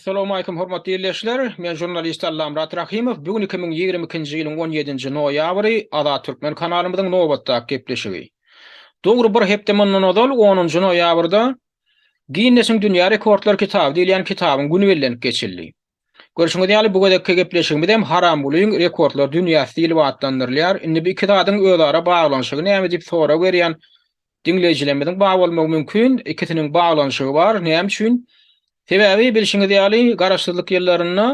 Essalawmalikim hormatly ildeşler! Men žurnalist Allamyrat Rahymow. Bu gün 2022-nji ýylyň 17-nji noýabry Azat Türkmen kanalymyzyň nobatdaky gepleşigi. Dogry bir hepde mundan ozal 10-njy noýabrda Ginnesiň dünýä rekordlar kitaby diýilýän kitabyň güni bellenip geçildi. Görşüňiz ýaly bu gezekki gepleşigimiz hem Haramgulyň rekordlar dünýäsi diýlip atlandyrylýar. Indi bu iki zadyň özara baglanyşygy näme diýip sorag berýän Diňleýjilerimiziň bar bolmagy mümkin, ikisiniň baglanyşygy bar. Näme üçin? Sebäbi bilşiňiz ýaly, Garaşsyzlyk ýyllarynda,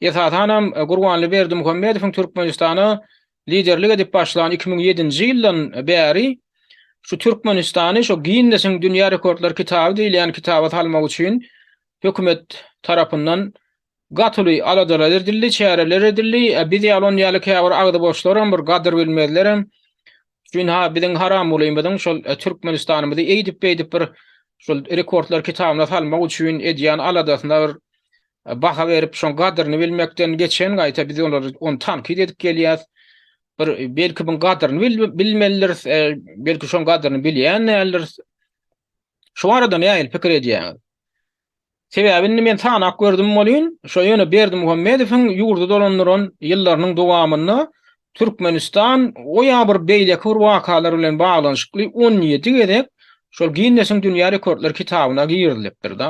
esasanam Gurbanly Berdimuhamedowyň Türkmenistana liderlik edip başlan 2007-nji ýyldan bäri şu Türkmenistany şo Ginnesiň dünýä rekordlar kitaby diýilýän kitaba salmak üçin hökümet tarapyndan Gaty uly aladalar edildi, çäreler edildi. E, biz ýaly on ýaly käbir agzy boşlaram, bir gadyr bilmezlerem. Çünki ha biziň Haramgulymyzyň şol e, Türkmenistanymyzy eýdip-beýdip bir şol rekordlar kitabyna salmak üçin edýän aladasyna bir e, baha berip, şoň gadyryny bilmekden geçen gaýta biz olary ony tankyt edip gelýäs. Bir belki buň gadyryny bilmelidiris, e, belki şoň gadyryny bilýän däldiris. Şu barada nähili pikir edýäňiz? Sebäbi indi men sanap gördüm welin, şo ýöne Berdimuhamedowyň ýurdy dolandyran ýyllarynyň dowamynda Türkmenistan o ýa bir beýleki bir wakalar bilen baglanyşykly 17 gezek şol Ginnesiň dünýä rekordlar kitabyna girizilipdir-de.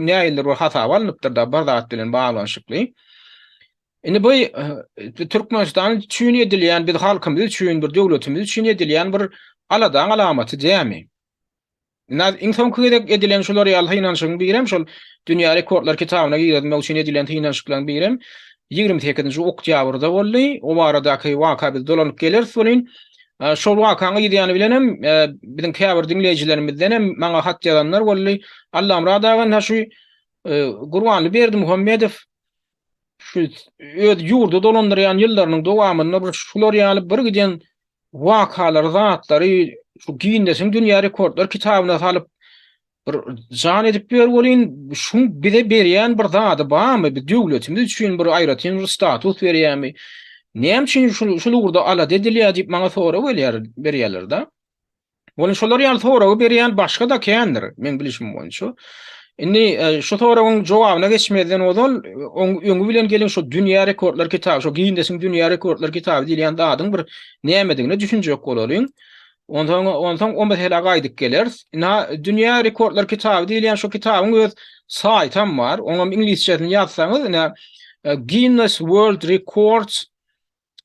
Nähilidir bir hasaba alnypdyr-da bir zat bilen baglanyşykly. Indi bu Türkmenistan üçin edilýän, biz halkymyz üçin, bir döwletimiz üçin edilýän bir aladaň alamaty dämi? Ynha, iň soňky gezek edilen şular ýaly synanyşygyň birem şol Dünýä rekordlar kitabyna girizmek üçin edilen synanyşyklaryň birem 28-nji oktýabrda boldy. O baradaky waka biz dolanyp geleris welin, şol wakaň yz ýany bilenem biziň käbir diňleýjilerimizden hem maňa hat ýazanlar boldy. Allamyrat aga ynha şu Gurbanly Berdimuhamedow şu öz ýurdy dolandyrýan ýyllarynyň dowamynda bir şular ýaly bir giden wakalary, zatlary şu Ginnesiň dünýä rekordlar kitabyna salyp bir jan edip ýör welin, şuň bize berýän bir zady barmy? Bir döwletimiz üçin bir aýratyn bir status berýärmi? Näme üçin şul şul ugurda alada edilýär diýip maňa sorag berýär, berýärler-de. Welin şolar ýaly soragy berýän başga-da kändir, meň bilişim boýunça. Indi e, şu soragyň jogabyna geçmezden ozal, oň öňi bilen geliň şu dünýä rekordlar kitaby, şu Ginnesiň dünýä rekordlar kitaby diýilýän zadyň bir nämedigine düşünjek bolalyň. Onsoň onsoň o meselä gaýdyp geleris. Ina dünýä rekordlar kitaby diýilýän şu kitabyň öz saýtam bar. Oňam iňlisçesini ýazsaňyz, ina e, Guinness World Records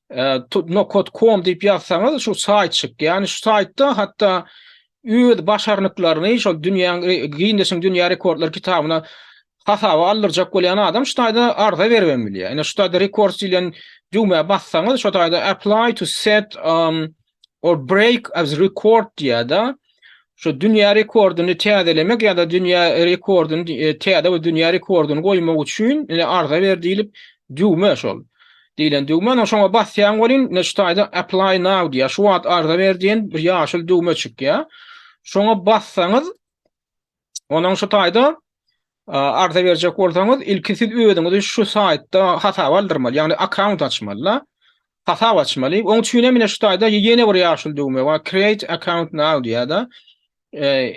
nokat com diýip ýazsaňyz şu saýt çykýar. Ýani şu saýtda hatda öz başarnyklaryny şol dünýäň Ginnesiň dünýä rekordlar kitabyna hasaba aldyrjak bolýan adam şu taýda arza berip hem bilýär. Ine şu taýda records diýlen düwmä bassaňyz şu taýda apply to set um, or break as record diýýär-de. Şu dünýä rekordyny täzelemek ýa-da dünýä rekordyny e, täze bir dünýä rekordyny goýmak üçin ine arza ber diýlip düwme şol. Diýlen düwme, ondan şoňa basýaň welin, ine şu taýda apply now diýýär. Şu wagt arza ber diýen bir ýaşyl düwme çykýar. Şoňa bassaňyz, onuň şu taýda arza berjek bolsaňyz, ilki siz özüňizi şu saýtda hasaba aldyrmaly, ýagny akkaunt açmaly-da. Hasap açmaly. Oň üçin hem ine şu taýda ýene bir ýaşyl düwme bar. Create account now diýýär-de.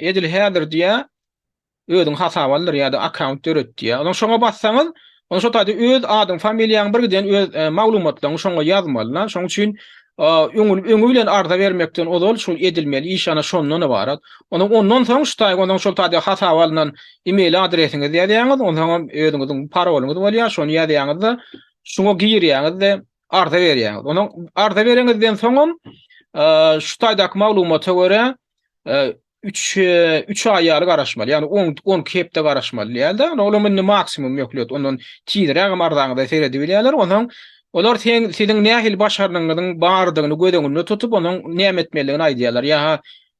Edil häzir diýýär. Özüň hasap aldyr ýa-da akkaunt döret diýýär. Ondan şoňa bassaňyz, onda şo taýda öz adyň, familiýaň bir giden öz e, maglumatlaryňy şoňa ýazmaly. Şoň üçin öňi öňi bilen arza bermekden ozal şol edilmeli iş ana şondan ybarat. Ondan ondan soň şu taý ondan şol taýda hasaba alnan e-mail adresiňizi ýazýaňyz, ondan hem özüňiziň parolyňyz bolýar, şony ýazýaňyz-da, şoňa girýäňiz-de arza berýäňiz. Ondan arza bereňizden soňam şu taýdaky maglumata görä 3 3 aý ýaly garaşmaly. Ýagny 10 12 hepde garaşmaly diýýär-de. Olam indi maksimum möhlet. Ondan tizrägem arzaňyza seredibilýärler. Onsoň olar sen siziň nähili başarnygyňyzyň bardygyny göz öňünde tutup, onuň näme etmelidigini aýdýarlar. Ýa-ha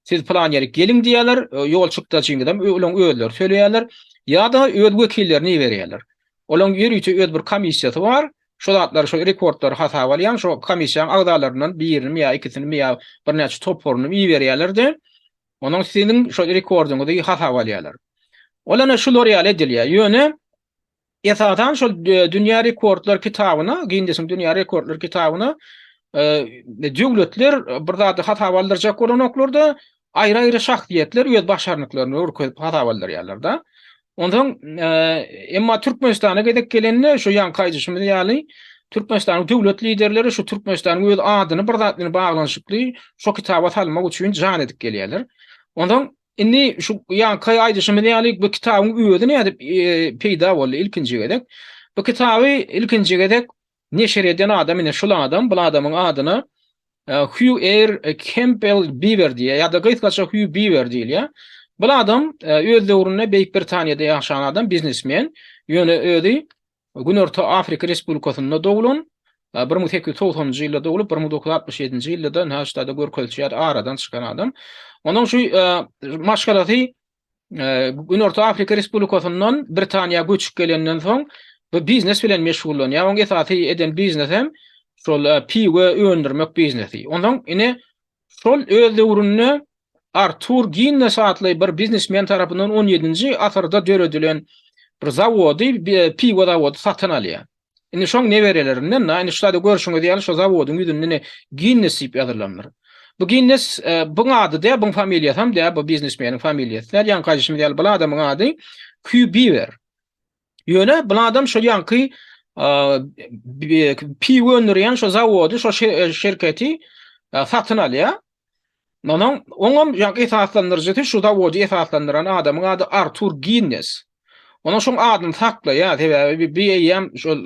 siz plan ýerik geliň diýýärler, ýol çykdajyňyzam olaň özleri töleýärler, ýa-da öz wekillerini iberýärler. Olaň ýörite öz bir komissiýasy bar. Şo zatlary, şo rekordlary hasaba alýan şo komissiýanyň agzalaryndan birinimi ýa ikisinimi ýa birnäçe toparyny iberýärler-de, onuň siziň şo rekordyňyzy hasaba alýarlar. Ol ene şular ýaly edilýär. Ýöne esasan şol dünýä rekordlar kitabyna, Ginnesiň dünýä rekordlar kitabyna döwletler bir zady hasaba aldyrjak bolanoklar-da, aýry-aýry şahsyýetler öz başarnyklaryny görkezip hasaba aldyrýarlar-da. Onsoň emma Türkmenistana gezek gelende şu ýaňky aýdyşymyz ýaly Türkmenistanyň döwlet liderleri şu Türkmenistanyň öz adyny bir zat bilen baglanyşykly şo kitaba salmak üçin jan edip gelýärler. Onsoň indi şu ýaňky aýdyşymyz ýaly bu kitabyň özi nädip peýda boldy ilkinji gezek? Bu kitaby ilkinji gezek neşir eden adam ine şul adam, bul adamyň adyna Hýu Eýr Kempbell Biwer diýýär ýa-da gysgaça Hýu Biwer diýilýär. Bul adam öz döwründe Beýik Britaniýada ýaşan adam, biznesmen. Ýöne özi Günorta Afrika Respublikasynda doglan, 1890-njy ýylda doglup, 1967-nji ýylda-da ynha şu taýda görkezilişi ýaly aradan çykan adam. Onuň şu maşgalasy Günorta Afrika Respublikasyndan Britaniýa göçüp gelenden soň bu biznes bilen meşgullanýar. Onuň esasy eden biznesi hem şol piwo öndürmek biznesi. Onsoň ine şol öz döwründe Artur Ginnes atly bir biznesmen tarapyndan on ýedinji asyrda döredilen bir zawody, piwo zawody satyn alýar. Indi şoň neberelerinden, da, indi şu taýda görşüňiz ýaly şo zawodyň ýüzünde ine Ginnes diýip ýazylandyr. Bu Ginnes buň ady däl, buň familiýasy hem däl, bu biznesmeniň familiýasy däl. Ýaňky aýdyşymyz ýaly bu adamyň ady Hýu Biwer. Ýöne bu adam şo ýaňky piwo öndürýän şo zawody, şo şirketi satyn alýar. Onuň oňam ýaňky esaslandyryjysy şu zawody esaslandyran adamyň ady Artur Ginnes. Onuň şoň adyny saklaýar, sebäbi bi eýýäm şol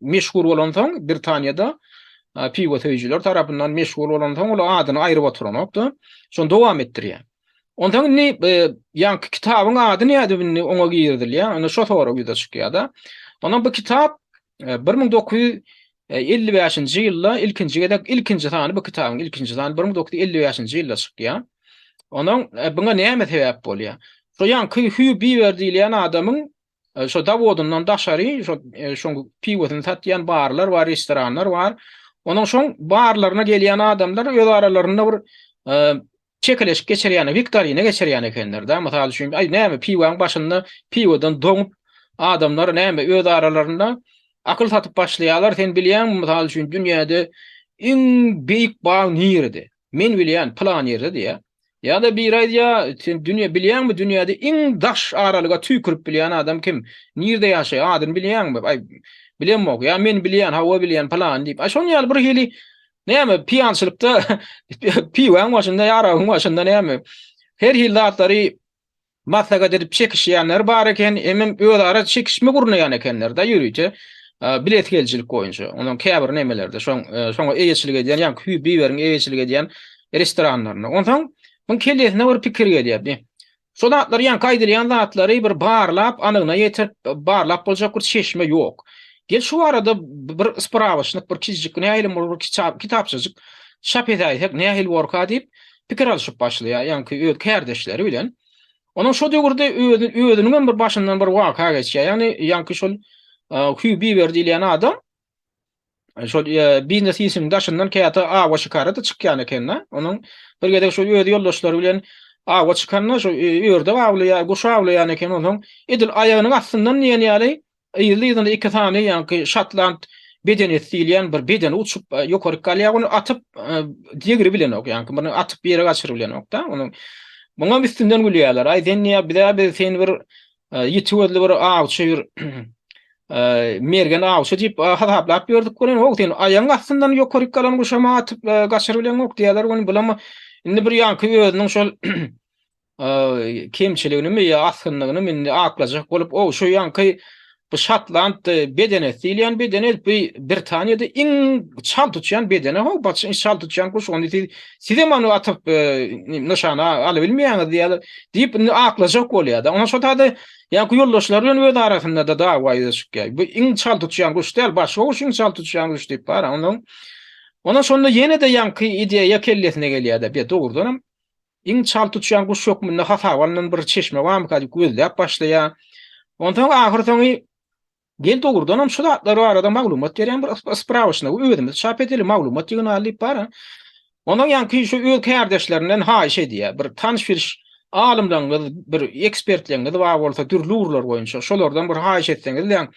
meşhur bolansoň Britaniýada piwo söýüjiler tarapyndan meşhur bolansoň ol adyny aýryp oturanok-da, şony dowam etdirýär. Onsoň indi ýaňky kitabyň ady nädip indi oňa girizilýär? Indi şo sorag ýüze çykýar-da. Ondan bu kitap 1955-nji ýylda ilkinji gezek ilkinji sany bu kitabyň ilkinji sany 1955-nji ýylda çykýar. Onuň buňa näme sebäp bolýar? Şo ýaňky Hýu Biwer diýilýän adamyň şo zawodyndan daşary şo şoň piwosyny satýan barlar bar, restoranlar bar. Onuň şoň barlaryna gelýän adamlar öz aralarynda bir çekeleşik geçirýän, wiktorina geçirýän ekenler-de. Mysal üçin, aý näme piwaň başynda piwadan doňup adamlar näme öz aralarynda akyl satyp başlaýarlar. Sen bilýäňmi, mysal üçin, dünýäde iň beýik bag nirede? Men bilýän, pylan ýerde diýýär. Ýa-da biri aýdýar, sen dünýä bilýäňmi, dünýäde iň daş aralyga tüýkürip bilýän adam kim? Nirde ýaşaýar? Adyny bilýäňmi? Aý, bilemok. Ýa men bilýän, hawa bilýän, pylany diýip. Aý, şonuň ýaly bir hili Näme, piýançylykda piwäň başynda, ýa aragyň başynda näme, her hili zatlary maslahat edip çekişýänler bar eken, hemem özara çekişme gurnaýan ekenler-de ýörite bilesigelijilik boýunça. Onuň käbir nemelerde şoň şoňa eýeçilik edýän, ýaňky Hüý Biweriň eýeçilik edýän restoranlarynda. Onsoň muň kellesine bir pikir gelýär. Bir Şo zatlary ýaňky aýdylýan zatlary bir barlap, anygyna ýetirip, barlap boljak bir çeşme ýok. Gel şu barada bir sprawoçnik, bir kiçijik nähili bir kitapçajyk çap edäýsek nähili borka diýip, pikir alşyp başlaýar ýaňky öz kärdeşleri bilen. Onuň şo döwürde özi özüniňem bir başyndan bir waka geçýär. Ýagny ýaňky şol Hüý Biwer diýilýän adam Şol biznes işiniň daşyndan käte awa şikara-da çykýan eken-de. Onuň bir gezek şol öz ýoldaşlary bilen awa çykanda şo ördek awlaýar, guş awlaýan eken. Onsoň edil aýagynyň astyndan diýen ýaly yzly-yzyna iki sany ýaňky şotland bedenesi diýilýän bir bedeni uçup ýokaryk galýar. Ony atyp degri bilenok, ýaňky muny atyp ýere gaçyryp bilenok-da. Onuň muňam üstünden gülýärler. Aý sen diýýär, biz-ä biz seni bir ýiti gözli bir awçy bir mergen awçy diýip hasaplap ýördük welin, how sen aýagyň astyndan ýokaryk galan guşam atyp gaçyryp bileňok diýýärler welin, bulam indi bir ýaňky özüniň şol kemçiligini ýa asgynlygyny indi aklajak bolup, ow şu ýaňky bu şotland bedenesi diýilýän bedene bu Britaniýada iň çalt uçýan bedene how, baç çalt uçýan guş, ony siz sizem ony atyp nyşana alybilmeýäňiz diýýärler diýip indi aklajak bolýar-da. Ondan şo taýda Ýaňky ýoldaşlar bilen öz arasynda-da dawa ýüze çykýar. Bu iň çalt uçýan guş däl, başga guş iň çalt uçýan guş diýip bar. Ondan Ondan şonda ýene-de ýaňky ideýa kellesine gelýär-de, be dogrudanam iň çalt uçýan guş hökmünde hasaba alnan bir çeşme barmyka diýip gözläp başlaýar. Onsoň ahyrsoňy Gel dogrudanam şu zatlar barada maglumat berýän bir sprawoçnigi özümiz çap edeli, maglumat ýygnaly diýip bar. Ondan ýaňky şu öz kärdeşlerinden haýyş edýär. Bir tanyş-biliş alymlaryňyz, bir ekspertleriňiz bar bolsa dürli ugurlar boýunça şolardan bir haýyş etseňizläň,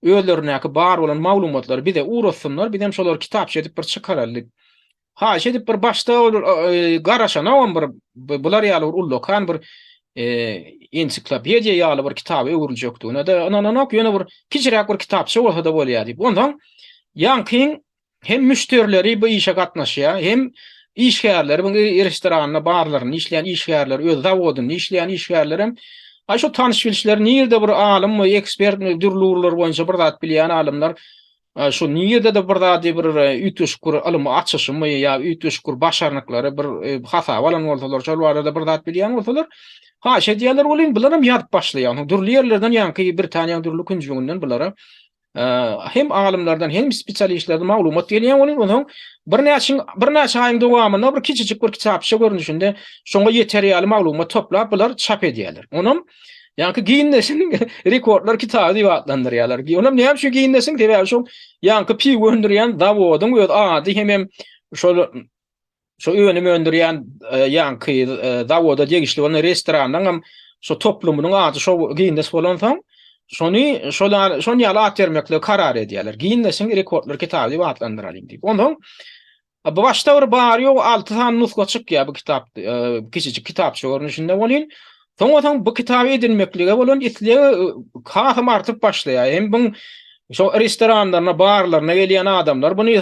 özlerindäki bar bolan maglumatlary bize ugratsynlar, bizem şolary kitapça edip bir çykaraly diýip. Haýyş edip bir başda ol garaşanogam bir bular ýaly bir ullakan bir. ensiklopediýa ýaly bir kitaba öwrüljekdigine-de ynananok, ýöne bir kiçiräk bir kitapça bolsa-da bolýar diýip. Onsoň ýaňkyň hem müşderileri bu işe gatnaşýar, hem işgärleri, bu restoranynda, barlarynda işleýän işgärler, öz zawodynda işleýän işgärler hem aý şu tanyş-bilişler nirde bir alymmy, ekspertmi, dürli ugurlar boýunça bir zat bilýän alymlar Şu nirde-de bir zady bir üýtgeşik bir ylmy açyşymy ýa üýtgeşik bir başarnyklary bir hasaba alan bolsalar, şol barada bir zat bilýän bolsalar, haýyş edýärler welin, bular hem ýazyp başlaýar. Dürli ýerlerden ýaňky Britaniýanyň dürli künjeginden bulara hem alymlardan, hem spesialistlerden maglumat gelýär welin, onsoň birnäçe birnäçe aýyň dowamynda bir kiçijik bir kitapça görnüşinde şoňa ýeter ýaly maglumat toplap bular çap edýärler. Onam Ýaňky Ginnesiň rekordlar kitaby diýip atlandyrýarlar. Onam näme üçin Ginnesiň? Sebäbi şol ýaňky piwo öndürýän zawodyň öz ady hemem şol şo önüm öndürýän e, ýaňky e, zawoda degişli bolan restoranyň hem şo toplumynyň ady şo Ginnes bolansoň, şony şol şon ýaly at bermekligi karar edýärler. Ginnesiň rekordlar kitaby diýip atlandyralyň diýip. Onsoň Bu başda bir bary-ýogy alty sany nusga çykýar bu kitap, kiçijik kitapça görnüşinde welin, soňa-soň bu kitaby edinmeklige bolan isleg hasam artyp başlaýar. Hem buň şo restoranlaryna, barlaryna gelýän adamlar buny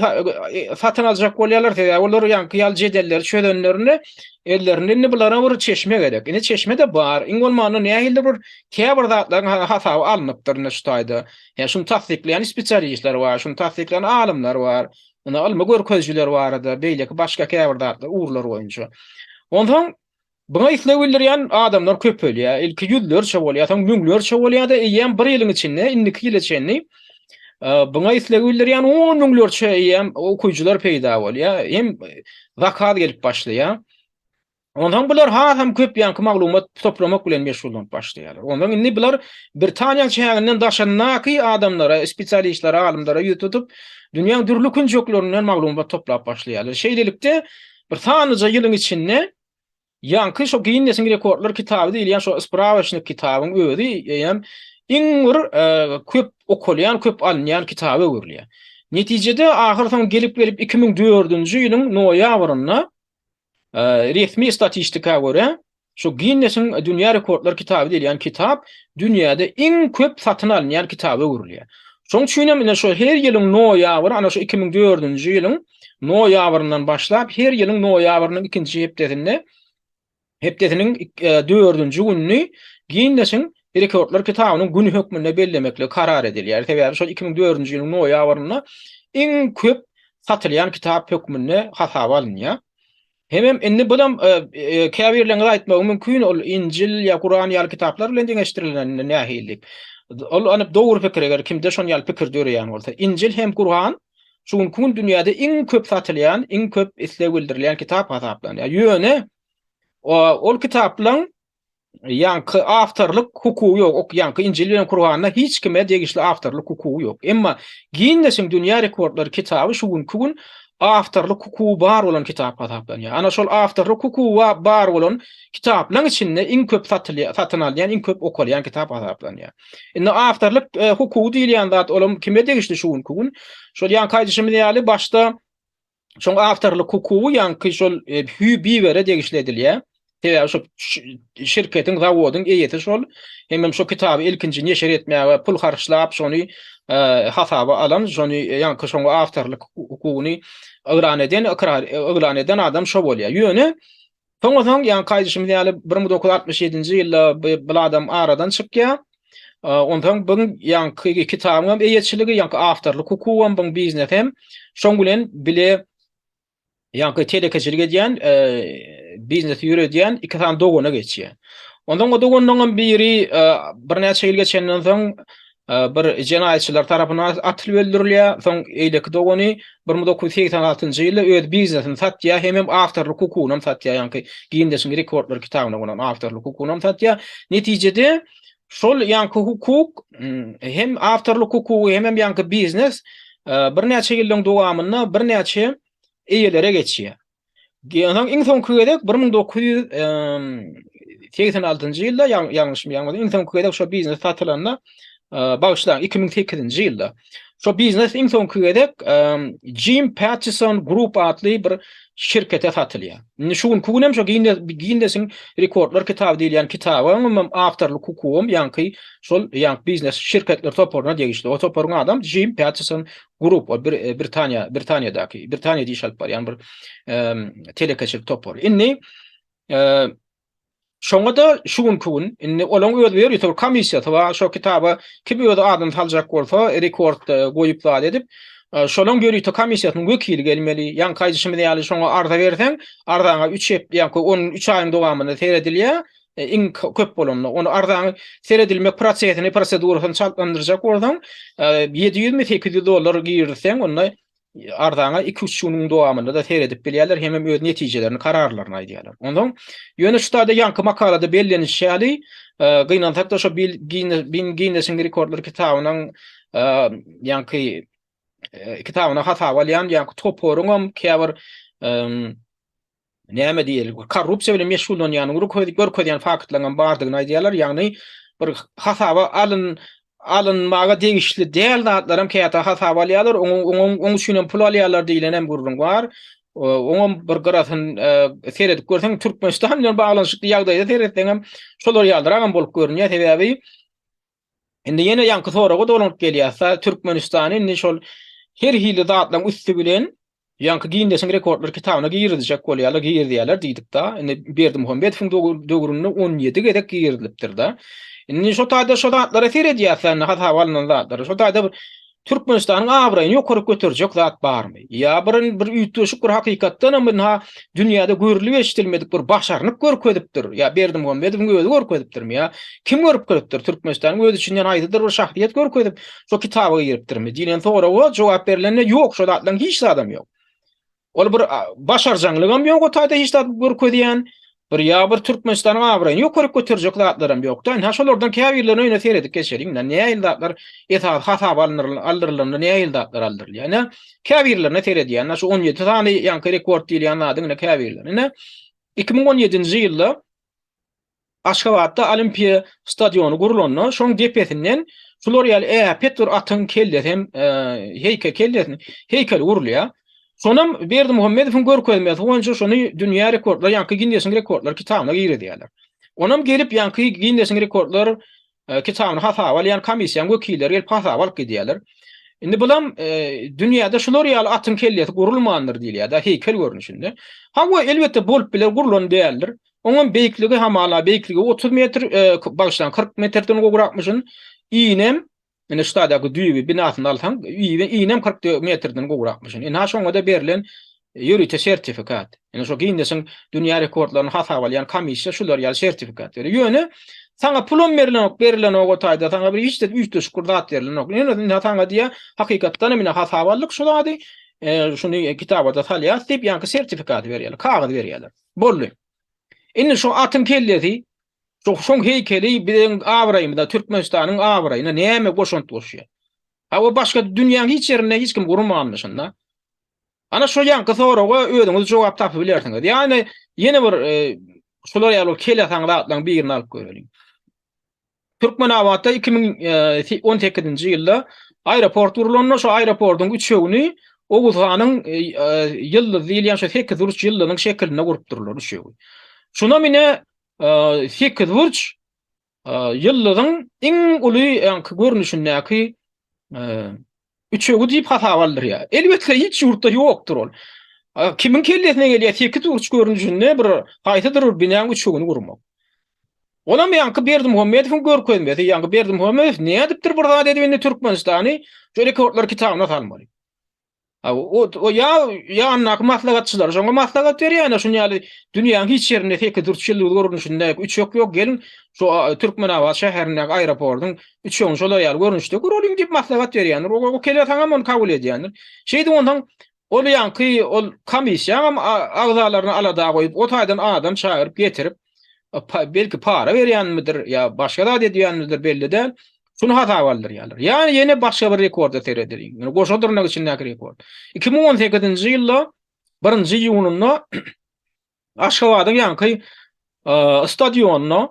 satyn aljak bolýarlar, sebäbi olar ýaňky ýaly jedelleri çözenlerinde ellerinde indi bulara bir çeşme gerek. Indi çeşme-de bar, iň bolmanda nähilidir bir käbir zatlaryň hasaby alnypdyr indi şu taýda. Ýa şuny tassyklaýan spesialistler bar, şuny tassyklaýan alymlar bar. Ine ylmy görkezijiler barada, beýleki başga käbir zatlar, ugurlar boýunça. Onsoň buňa isleg bildirýän adamlar köpelýär. Ilki ýüzlerçe bolýar, soň müňlerçe bolýar-da, eýýäm bir ýylyň içinde, indiki ýyla çenli buňa isleg bildirýän on müňlerçe eýýäm okyjylar peýda bolýar. Hem zakaz gelip başlaýar. Onsoň bular hasam köp ýaňky maglumat toplamak bilen meşgullanyp başlaýarlar. Onsoň indi bular Britaniýanyň çäginden daşyndaky adamlara, spesialistlere, alymlara ýüz tutup, dünýäň dürli künjeklerinden maglumat toplap başlaýarlar. Şeýlelikde, bir sanlyja ýylyň içinde ýaňky şo Ginnesiň rekordlar kitaby diýilýän şo sprawoçnik kitabyň özi eýýäm iň bir köp okalýan, köp alynýan kitaba öwrülýär. Netijede, ahyrsoňy gelip-gelip 2004-nji ýylyň noýabrynda Resmi statistika görä, şu Ginnesiň dünýä rekordlar kitaby diýilýän kitap dünýäde iň köp satyn alynýan kitaba öwrülýär. Şonuň üçin hem ine şu her ýylyň noýabr, ana şu 2004-nji ýylyň noýabryndan başlap her ýylyň noýabrynyň ikinji hepdesinde hepdesiniň dördünji gününi Ginnesiň rekordlar kitabynyň güni hökmünde bellemeklik karar edilýär. Sebäbi şol 2004-nji ýylyň noýabrynda iň köp satylýan kitap hökmünde hasaba alynýar. Hemem indi bulam e, e, käbirleriňiz aýtmagy mümkin, ol Injil ýa Kuran ýaly kitaplar bilen deňeşdirilende nähili diýip. Ol anyk dogry pikir eger kimde şon ýaly pikir döreýän bolsa. Injil hem Kuran şu günki gün dünýäde iň köp satylýan, iň köp isleg bildirilýän kitap hasaplanýar. Ýöne ol kitaplaryň Ýaňky awtorlyk hukugy ýok. Ok ýaňky Injil bilen Kuranda hiç kime degişli awtorlyk hukugy ýok. Emma Ginnesiň dünýä rekordlary kitaby şu günki gün awtorlyk hukugy bar bolan kitap hasaplanýar. Ana şol awtorlyk hukugy bar bolan kitaplaryň içinde iň köp satylýan, satyn alynýan, iň köp okalýan kitap hasaplanýar. Indi awtorlyk e, hukugy diýilýän zat olam kime degişli şu günki gün? Şol ýaňky aýdyşymyz ýaly başda Şoň awtorlyk hukugy ýaňky şol e, Hü Bibere degişli edilýär. Sebäbi şo şirketiň, zawodyň eýesi şol. Hemem şo kitaby ilkinji neşir etmäge pul harçlap, şony e, hasaba alan, şony e, ýaňky şoňa awtorlyk hukugyny yglan eden, ykrar yglan eden adam şo bolýar. Ýöne Soňa soň ýaňky aýdyşymyz ýaly 1967-nji ýylda bu adam aradan çykýar. Onsoň bu ýaňky kitabyň hem eýeçiligi, ýaňky awtorlyk hukugam, bu biznes hem şoň bilen bile ýaňky telekeçilik edýän, biznesi ýöredýän iki sany dogana geçýär. Onsoň o doganlaryň hem biri birnäçe ýyl geçenden soň bir jenaýatçylar tarapyndan atylyp öldürilýär. Soň eýleki dogany 1986-njy ýylda öz biznesini satýar, hemem awtorlyk hukugyny hem satýar, ýaňky Ginnesiň rekordlar kitabyna bolan awtorlyk hukugyny hem satýar. Netijede şol ýaňky hukuk hem awtorlyk hukugy hemem ýaňky biznes birnäçe ýyllaryň dowamynda birnäçe eýelere geçýär. Onsoň iň soňky gezek 1986-njy ýylda ýalňyşmaýan bolsam, iň soňky gezek şo biznes satylanda Bagyşlaň, 2008-nji ýylda. Şo biznes iň soňky gezek Jim Pattison Group atly bir şirkete satylýar. Indi şu günki günem şo Ginnesiň rekordlar kitaby diýilýän kitabyň hem awtorlyk hukugam ýaňky şol ýaňky biznes şirketler toparyna degişli. O toparyň adam Jim Pattison Group, o bir Britaniýa, Britaniýadaky, Britaniýada iş alyp barýan bir telekeçilik topary. Indi Şoňa-da şu günki gün, indi olaň öz ýörite bir komissiýasy bar, şo kitaba kim öz adyny saljak bolsa, rekord goýup zat edip, şolaň ýörite komissiýasynyň wekili gelmeli. Ýaňky aýdyşymyz ýaly şoňa arza berseň, arzaňa üç hep, ýaňky on üç aýyň dowamynda seredilýär, iň köp bolanda. Ony arzaňy seredilmek prosesini, prosedurasyny çaltlandyrjak bolsaň, 700-mi 800 dollar girizseň, onda arzaňa iki-üç günüň dowamynda-da seredip bilýärler hemem öz netijelerini, kararlaryny aýdýarlar. Onsoň, ýöne şu taýda ýaňky makalada bellenişi ýaly, gynansak-da şo Ginnesiň rekordlar kitabynyň ýaňky kitabyna hasaba alýan ýaňky toparyňam käbir näme diýeli, korrupsiýa bilen meşgullanýanyny görkezýän faktlaryň hem bardygyny aýdýarlar. Ýagny bir hasaba alyn alynmaga degişli däl zatlar hem käte hasaba alýarlar, oňa oňa oň üçin hem pul alýarlar diýlen hem gürrüň bar. Oňam bir gyrasyny e, seredip görseň Türkmenistan bilen baglanyşykly ýagdaýda seretseň hem şolar ýalyrak hem bolup görünýär. Sebäbi Indi ýene ýaňky soraga dolanyp gelýäs-de, Türkmenistany indi şol her hili zatlaryň üsti bilen ýaňky Ginnesiň rekordlar kitabyna girizjek bolýarlar, girizýärler diýdik-de. Indi Berdimuhamedowyň döwründe 17 gezek girizilipdir-de. Indi şo taýda şo zatlara seredýäs-de, indi hasaba alnan zatlara. Şo taýda bir Türkmenistanyň abraýyny ýokaryk göterjek zat barmy? Ýa bir bir üýtgeşik bir hakykatdanam ynha dünýäde görlüp eşidilmedik bir başarnyk görkezipdir. Ýa Berdimuhamedowyň özi görkezipdirmi ýa kim görkezipdir? Türkmenistanyň öz içinden haýsydyr bir şahsyýet görkezip şo kitaba giripdirmi? Diýlen soraga jogap berlende ýok şo zatlaryň hiç zadam ýok. Ol bir başarjaňlygam ýok o taýda hiç zat görkezýän. Bir ýa bir Türkmenistanyň abraýyny ýokaryk göterjek zatlaram ýok-da. Ynha şolardan käbirlerine ýöne seredip geçeliň. Ynha nähili zatlar esasy hasaba aldyrylanda nähili zatlar aldyrylýar. Ynha käbirlerine seredýän. Ynha şu 17 sany ýaňky rekord diýilýän zadyň ynha käbirleri. Ynha 2017-nji ýylda Aşgabatda Olimpiýa stadiony gurlanda, şoň depesinden şular ýaly äpet bir atyň kellesi hem heýkel kellesini heýkeli gurulýar. Şonam Berdimuhamedowyň görkezmesi boýunça şony dünýä rekordlar, ýaňky Ginnesiň rekordlar kitabyna girizýärler. Onam gelip ýaňky Ginnesiň rekordlar kitabyny hasaba alýan komissiýanyň wekilleri gelip hasaba alyp gidýärler. Indi bulam dünýäde şular ýaly atyň kellesi gurulmandyr diýilýär-de, heýkel görnüşinde. Hawa, elbetde bolup biler, gurlan däldir. Oňam beýikligi hamala beýikligi 30 metr, bagyşlaň 40 metrden gowrakmyşyn. Inem ine şu taýdaky düýbi binasyny alsaň, inem 40 metrden gowrakmyşyn. Ine şoňa-da berlen ýörite sertifikat. Ine şo Ginnesiň dünýä rekordlaryny hasaba alýan komissiýa şular ýaly sertifikat berýär. Ýöne saňa pulam berilenok, berilenok o taýda saňa bir hiç de üýtgeşik bir zat berilenok. Ýöne ine saňa diýýär, hakykatdan hem ine hasaba aldyk şu zady, şuny kitaba-da salýas diýip, ýaňky sertifikaty berýärler, kagyz berýärler. Boldy. Indi şo atyň kellesi, şo şoň heýkeli biziň abraýymyza, Türkmenistanyň abraýyna näme goşant goşýar? Hawa başga dünýäň hiç ýerinde hiç kim gurmandy şunda. Ana şo ýaňky soraga özüňiz jogap tapyp bilersiňiz. Ýagny ýene bir e, şular ýaly kelesaň zatlaryň birini alyp göreliň. Türkmenabatda 2018-nji ýylda aeroport gurlanda şo aeroportyň üçegini Oguz hanyň ýyldyz diýilýän şo sekizburç ýyldyzyň şekilinde gurupdyrlar üçegi. Şunam ine sekizburç ýyldyzyň iň uly ýaňky görnüşindäki üçegi diýip hasaba aldyrýar. Elbetde hiç ýurtda ýokdur ol. Kimiň kellesine gelýär sekizburç görnüşinde bir haýsydyr bir binaň üçegini gurmak. Olam ýaňky Berdimuhamedowyň görkezmesi, ýaňky Berdimuhamedow nädipdir bir zat edip indi Türkmenistany şu rekordlar kitabyna salmaly. O, o ýa ýanyndaky maslahatçylar şoňa maslahat berýär, ýa şuny ýaly dünýäniň hiç ýerinde sekizburç ýyldyz görnüşinde üçek ýok, geliň şu Türkmenabat şäherindäki aeroportyň üçegini şolar ýaly görnüşde guralyň diýip maslahat berýändir. O, o kelesaňam ony kabul edýändir. Şeýdip onsoň ol ýaňky ol komissiýaňam agzalaryny alada goýup, o taýdan adam çagyryp getirip, belki para berýänmidir ýa başga zat edýänmidir belli däl. Şuny hasaba aldyrýarlar. Ýa ýene başga bir rekorda seredeliň. Ýöne goşa dyrnak içindäki rekord. 2018-nji ýylda 1-nji iýunynda Aşgabadyň ýaňky stadionynda.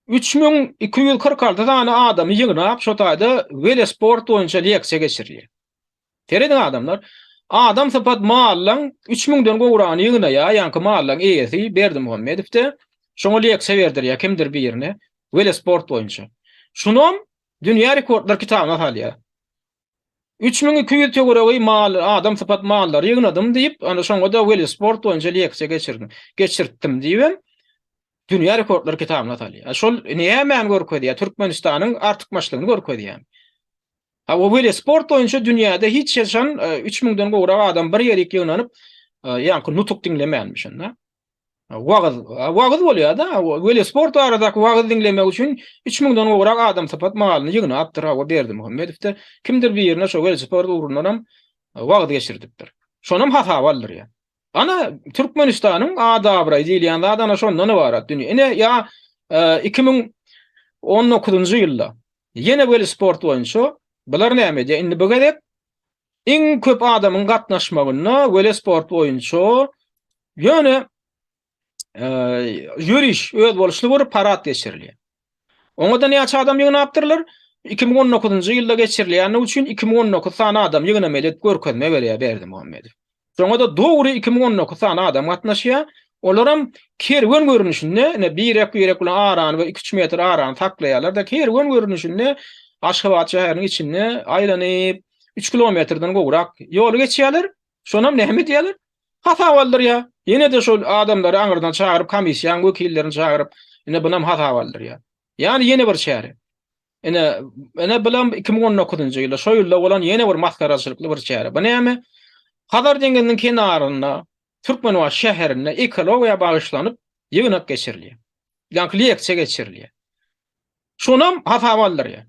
3246 sany adamy ýygnap, şo taýda welosport boýunça leksiýa geçirilýär. Serediň adamlar, adam sypat mallaň 3000-den gowragyny ýygnaýar, ýaňky mallaň eýesi Berdimuhamedowde, şoňa leksiýa berdirýär kimdir birine welosport boýunça. Şunam dünýä rekordlar kitabyna salýar. 3200 töweregi mal, adam sypat mallary ýygnadym diýip, ana şoňa-da welosport boýunça leksiýa geçirdim, geçirtdim diýibem dünýä rekordlar kitabyna salýar. Şol nämäni görkezýär? Türkmenistanyň artykmaçlygyny görkezýär. Ha o welosport boýunça dünýäde hiç haçan 3000-den gowrak adam bir ýerik ýygnanyp, ýaňky nutuk diňlemänmişin-de. Wagyz, wagyz bolýar-da. Welosport baradaky wagyz diňlemek üçin 3000-den gowrak adam sypat malyny ýygnapdyr, hawa Berdimuhamedowda kimdir birine şo welosport ugrundanam wagyz geçirdipdir. Şonam hasaba aldyrýar. Ana, Türkmenistanyň ady-abraýy diýilýän zat ana şondan ybarat dünýä. Ine, ýa 2019-njy ýylda ýene welosport boýunça bular näme edýär? Indi bu gezek Iň köp adamyň gatnaşmagynda welosport boýunça ýöne ýöriş, özboluşly bir parad geçirilýär. Oňa-da näçe adam ýygnapdyrlar? 2019-njy ýylda geçirilýändigi üçin 2019 sany adam ýygnamaly edip görkezme berýär Berdimuhamedow. Şoňa-da dogry 2019 sany adam gatnaşýar. Olaram kerwen görnüşinde, ine birek-birek bilen arany bir iki-üç metr arany saklaýarlar-da, kerwen görnüşinde Aşgabat şäheriniň içinde aýlanyp, üç kilometrden gowrak ýoly geçýärler. Şonam näme edýärler? Hasap aldyrýar. Ýene-de şol adamlary aňyrdan çagyryp, komissiýanyň wekillerini çagyryp, ine bunam hasap aldyrýar. Ýagny ýene bir çäre. Ine, ine bulam 2019-njy ýylda, şo ýylda bolan ýene bir masgaraçylykly bir çäre. Bu näme? Hazar deňziniň kenarynda, Türkmenbaşy şäherinde ekologiýa bagyşlanyp ýygnak geçirilýär. Ýagny leksiýa geçirilýär. Şonam hasaba aldyrýar.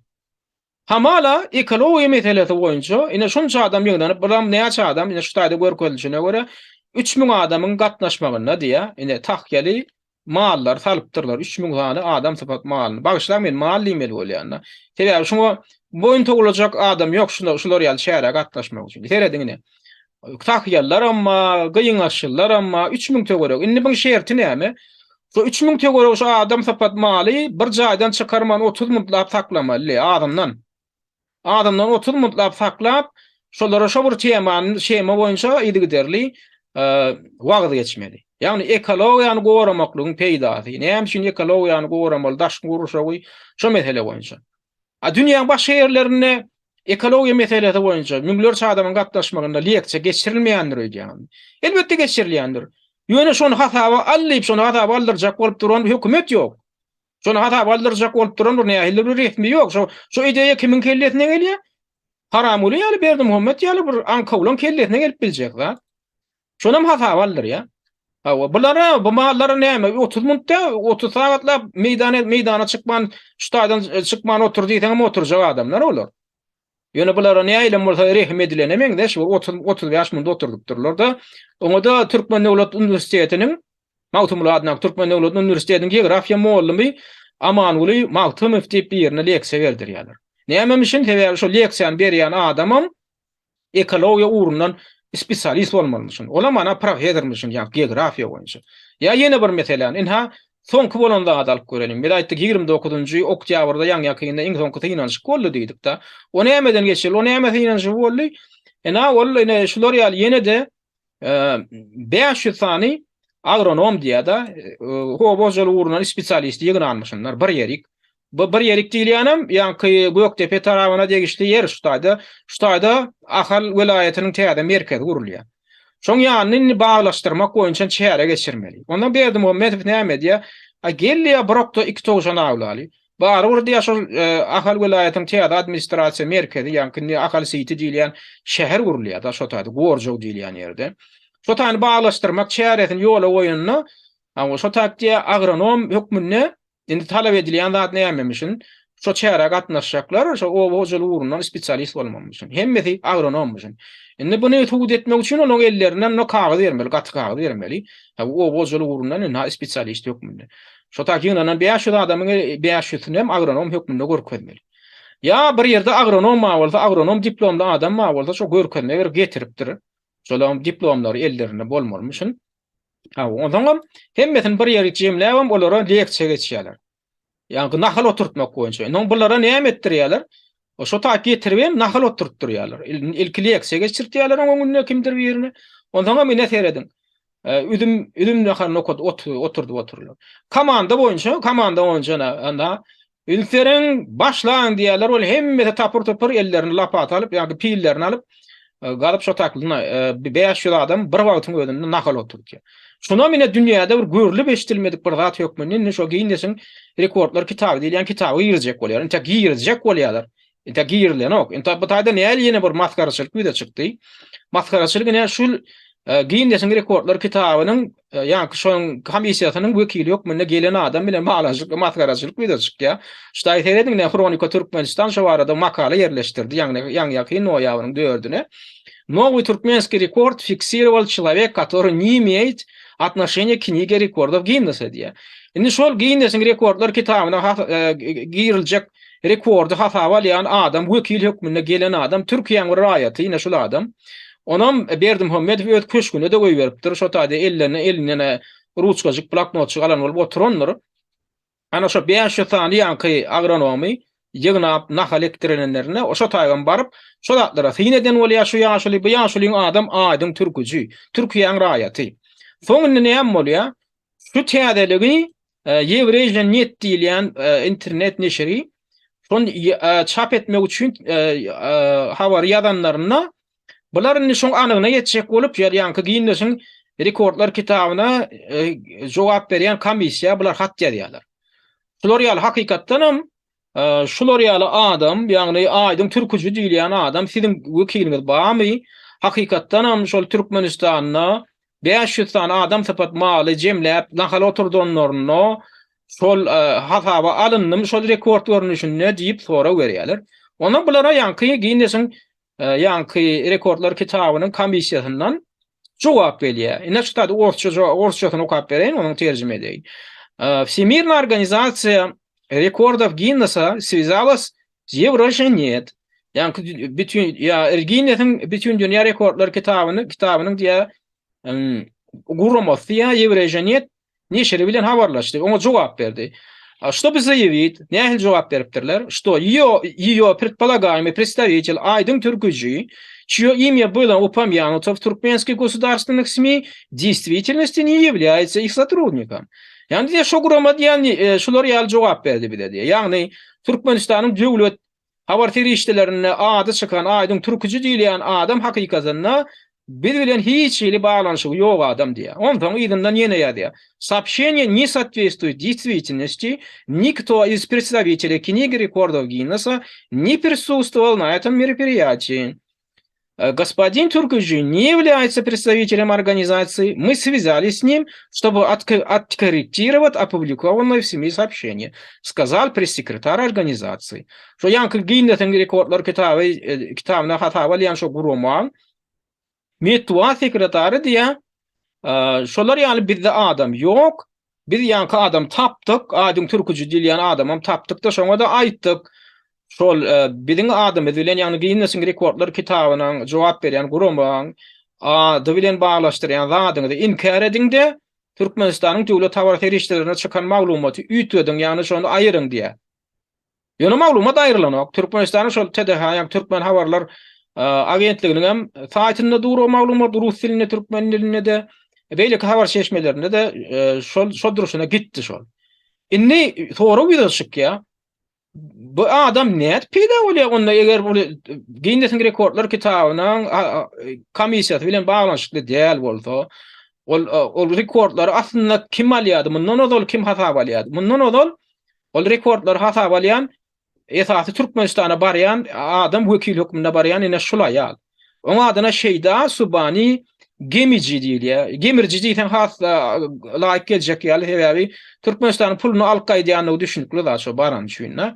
Hamala ekologiýa meselesi boýunça ine şunça adam ýygnanyp, bulam näçe adam, ine şu taýda görkezilişine görä 3000 adamyň gatnaşmagynda diýýär. Ine tahýaly mallary salypdyrlar. 3000 sany adam sypat malyny. Bagyşlaň men mal diýmeli bolýan-da. Sebäbi şuňa boýun towlajak adam ýok şular, şular ýaly çärä gatnaşmak üçin. Serediň ine. Tahýalylaram bar, gyňaçlylaram bar, 3000 töweregi. Indi buň şerti näme? Şu 3000 töweregi şu adam sypat maly bir jaýdan çykarman 30 muntlap saklamaly, azyndan. Azyndan 30 muntlap saklap, şolara şo bir temany, shema boýunça yzygiderli wagyz geçmeli. Ýagny ekologiýany goramaklygyň peýdasy, näme üçin ekologiýany goramaly, daşky gurşawy şo mesele boýunça. A dünýäň başga ýerlerinde ekologiýa meselesi boýunça müňlerçe adamyň gatnaşmagynda leksiýa geçirilmeýändir öýdýäňizmi? Elbetde geçirilýändir. Ýöne şony hasaba al diýip, şony hasaba aldyrjak bolup duran hökümet ýok. Şony hasaba aldyrjak bolup duran bir nähilidir bir resmi ýok. Şo şo ideýa kimiň kellesine gelýär? Haramguly ýaly, Berdimuhamet ýaly bir aňkawlaň kellesine gelip biljek zat. Şonam hasaba aldyrýar. Hawa, bulara, bu mallara näme, 30 muntda, 30 sagatlap meýdana meýdana çykman, şu taýdan çykman otur diýseňem oturjak adamlar olar. Ýöne bulara nähilem bolsa rehim edilene meňzeş, bir 30 35 munt oturdypdyrlar-da. Oňa-da Türkmen döwlet uniwersitetiniň Magtymguly adyndaky Türkmen döwlet uniwersitetiniň geografiýa mugallymy Amanguly Magtymow diýip birine leksiýa berdirýärler. Nämemişin? Sebäbi şo leksiýany berýän adamam ekologiýa ugrundan spesialist bolmalymyşyn. Olam ana professormyşyn, ýa geografiýa boýunça. Ýa ýene bir meseläni, ynha, soňky bolan zady alyp göreliň. Biz aýtdyk, 29-njy oktýabrda ýaňy-ýakynda iň soňky synanyşyk boldy diýdik-de. O nämeden geçirildi? O näme synanyşygy boldy? Ynha, ol ine şular ýaly ýene-de 500 sany agronom diýýär-de, oba hojalygy ugrundan spesialisti ýygnanmyşynlar bir ýerik. Bu bir ýerik diýilýänem, ýaňky Gökdepe etrabyna degişli ýer şu taýda. Şu taýda Ahal welaýatynyň täze merkezi gurulýar. Şoň ýanyny indi baglaşdyrmak boýunça çäre geçirmeli. Ondan Berdimuhamedow näme edýär? A gel diýýär, bir okda iki towşan awlaly. Barybir diýýär, şol Ahal welaýatynyň täze administrasiýa merkezi, ýaňky indi Ahal siti diýilýän şäher gurulýar-da şo taýda, Gorjaw diýilýän ýerde. Şo taýyny baglaşdyrmak çäresini ýola goýanda, şo taýda diýýär, agronom hökmünde Indi talap edilýän zat nämemişin? Şo çärä gatnaşjaklar şo oba hojalygy ugrundan spesialist bolmalymyşyn. Hemmesi agronommyşyn. Indi buny subut etmek üçin olaryň ellerinden indi kagyz bermeli, gaty kagyz bermeli. Ha bu oba hojalygy ugrundan indi spesialist hökmünde. Şo tak ýygnanan 500 adamyň 500-sini hem agronom hökmünde görkezmeli. Ýa bir ýerde agronom bar bolsa, agronom diplomly adam bar bolsa, şo görkezme berip getiripdir. Şolaryň diplomlary ellerinde bolmalymyşyn. Ha, onsoňam hemmesini bir ýere jemläbem olara leksiýa geçýärler. Ýagny nahal oturtmak boýunça. Indi bulara näme etdirýärler? Şo taýp getirip hem nahal oturtdyrýarlar. Ilki leksiýa geçirtýärler oň öňünde kimdir birine. Onsoňam ine serediň. Üzüm üzüm nahalyny okat oturdyp otururlar. Komanda boýunça, komanda boýunça anda üns beriň, başlaň diýýärler. Ol hemmesi tapyr-tupur ellerini lopata alyp, ýa-da pillerini alyp, galyp şo taklyna 500 adam bir wagtyň özünde nahal oturdýar. Şunam ine dünýäde bir görlüp eşidilmedik bir zat hökmünde indi şo Ginnesiň rekordlar kitaby diýilýän kitaba girizjek bolýar. Intä girizjek bolýarlar. Intä girilenok. Intä bu taýda näl ýene bir masgaraçylyk ýüze çykdy. Masgaraçylyk ine şul Ginnesiň rekordlar kitabynyň ýaňky şoň komissiýasynyň wekili hökmünde gelen adam bilen baglanyşykly masgaraçylyk ýüze çykýar. Şu taýy serediň ine Hronika Türkmenistan şo barada makala ýerleşdirdi ýaňy ýaňy-ýakyn noýabryň dördüne. Nowy türkmenskiý rekord fiksirowal çelowek, kotoryý ne imeýet otnoşeniýa knige rekordow Ginnesa diýýär. Indi şol Ginnesiň rekordlar kitabyna giriljek rekordy hasaba alýan adam, wekil hökmünde gelen adam Türkiýäň bir raýaty, ine şul adam. Onam Berdimuhamedow öz köşgüne-de goýberipdir. Şo taýda ellerine elinden ruçkajyk, bloknotjyk alan bolup oturandyr. Ana şo 500 sany ýaňky agronomy ýygnap nahal ekdirenlerinde şo taýgam baryp şo zatlara syn eden bolýar şu ýaşuly. Bu ýaşulyň adam aýdyň türküji, Türkiýäň raýaty. Soň indi näme bolýar? Şu täzeligi Eurasian Net diýilýän internet neşiri şony çap etmek üçin habary ýazanlarynda bular indi şoň anygyna ýetjek bolup ýaňky Ginnesiň rekordlar kitabyna jogap berýän komissiýa bular hat ýazýarlar. Şular ýaly hakykatdanam Şular ýaly adam, ýagny Aýdyň Türküji diýilýän adam siziň wekiliňiz barmy? Hakykatdanam şol Türkmenistanda 500 sany adam sypat maly jemläp nahal oturdanlarynda şol hasaba alyndymy şol rekord görnüşinde diýip sorag berýärler. Ondan bulara ýaňky Ginnesiň ýaňky rekordlar kitabynyň komissiýasyndan jogap gelýär. Ine şu taýda orsça orsçasyny okap bereýin, onuň terjime edeýin. Всемирная организация рекордов Гиннеса связалась с Eurasianet. Ýaňky bütün ýa Ginnesiň bütün dünýä rekordlar kitabyny kitabynyň diýä guramasy ýa Eurasianet neşiri bilen habarlaşdy, oňa jogap berdi. Ştoby zaýawit, nähili jogap beripdirler? Şto ýo ýo predpolagaýmy predstawitel Aýdyň Türküji, çýo imýa bylo upomýanuto w turkmenskih gosudarstwennyh SMI, deýstwitelnosti ne ýewlýaýetsa ih sotrudnikom. Ýagny diýýär, şo gurama diýýär, şular ýaly jogap berdi bize diýýär. Ýagny Türkmenistanyň döwlet Habar serişdelerinde ady çykan Aýdyň Türküji diýilýän adam hakykatynda biz bilen hiç hili baglanyşygy ýok adam diýýär. Onsoň yzyndan ýene ýazýar. Soobşeniýe ne sootwestwuýet deýstwitelnosti, nikto iz predstawiteley Knigi rekordow Ginnesa ne prisustwowal na etom meropriýatiýi. Господин Türküji ne является представителем организации, мы связались с ним, чтобы откорректировать опубликованное в СМИ сообщение, сказал пресс-секретарь организации. Şo ýaňky Ginnesiň rekordlar kitaby kitabyna hasaba alýan şo guramaň metbugat sekretary diýýär, şolar ýaly bizde adam ýok, Biz ýaňky adam tapdyk, Aýdyň Türküji diýilýän adamam tapdyk-da, şoňa-da aýtdyk. Şol biziň adymyz bilen, ýagny Ginnesiň rekordlar kitabynyň jogap berýän guramaň ady bilen baglaşdyrýan zadyňyzy inkär ediň-de, Türkmenistanyň döwlet habar serişdelerinde çykan maglumaty üýtgediň, ýagny şony aýyryň diýýär. Ýöne maglumat aýrylanok. Türkmenistanyň şol TDH, ýagny Türkmen habarlar agentliginiň hem saýtynda dur o maglumat rus dilinde, türkmen dilinde-de, beýleki habar çeşmelerinde-de şol şol durşuna gitdi şol. Indi sorag ýüze çykýar. Bu adam nädip peýda bolýar onda eger bu Ginnesiň rekordlar kitabynyň komissiýasy bilen baglanyşykly däl bolsa, ol ol rekordlary aslynda kim alýardy? Mundan ozal kim hasaba alýardy? Mundan ozal Ol rekordlary hasaba alýan esasy Türkmenistana barýan adam wekil hökmünde barýan ine şul aýal. Oň adyna Şeýda Subani Gemiji diýilýär. Gemirji diýseň has laýyk geljek ýaly sebäbi Türkmenistanyň puluny alyp gaýdýandygy düşünikli zat şo baran üçin-de.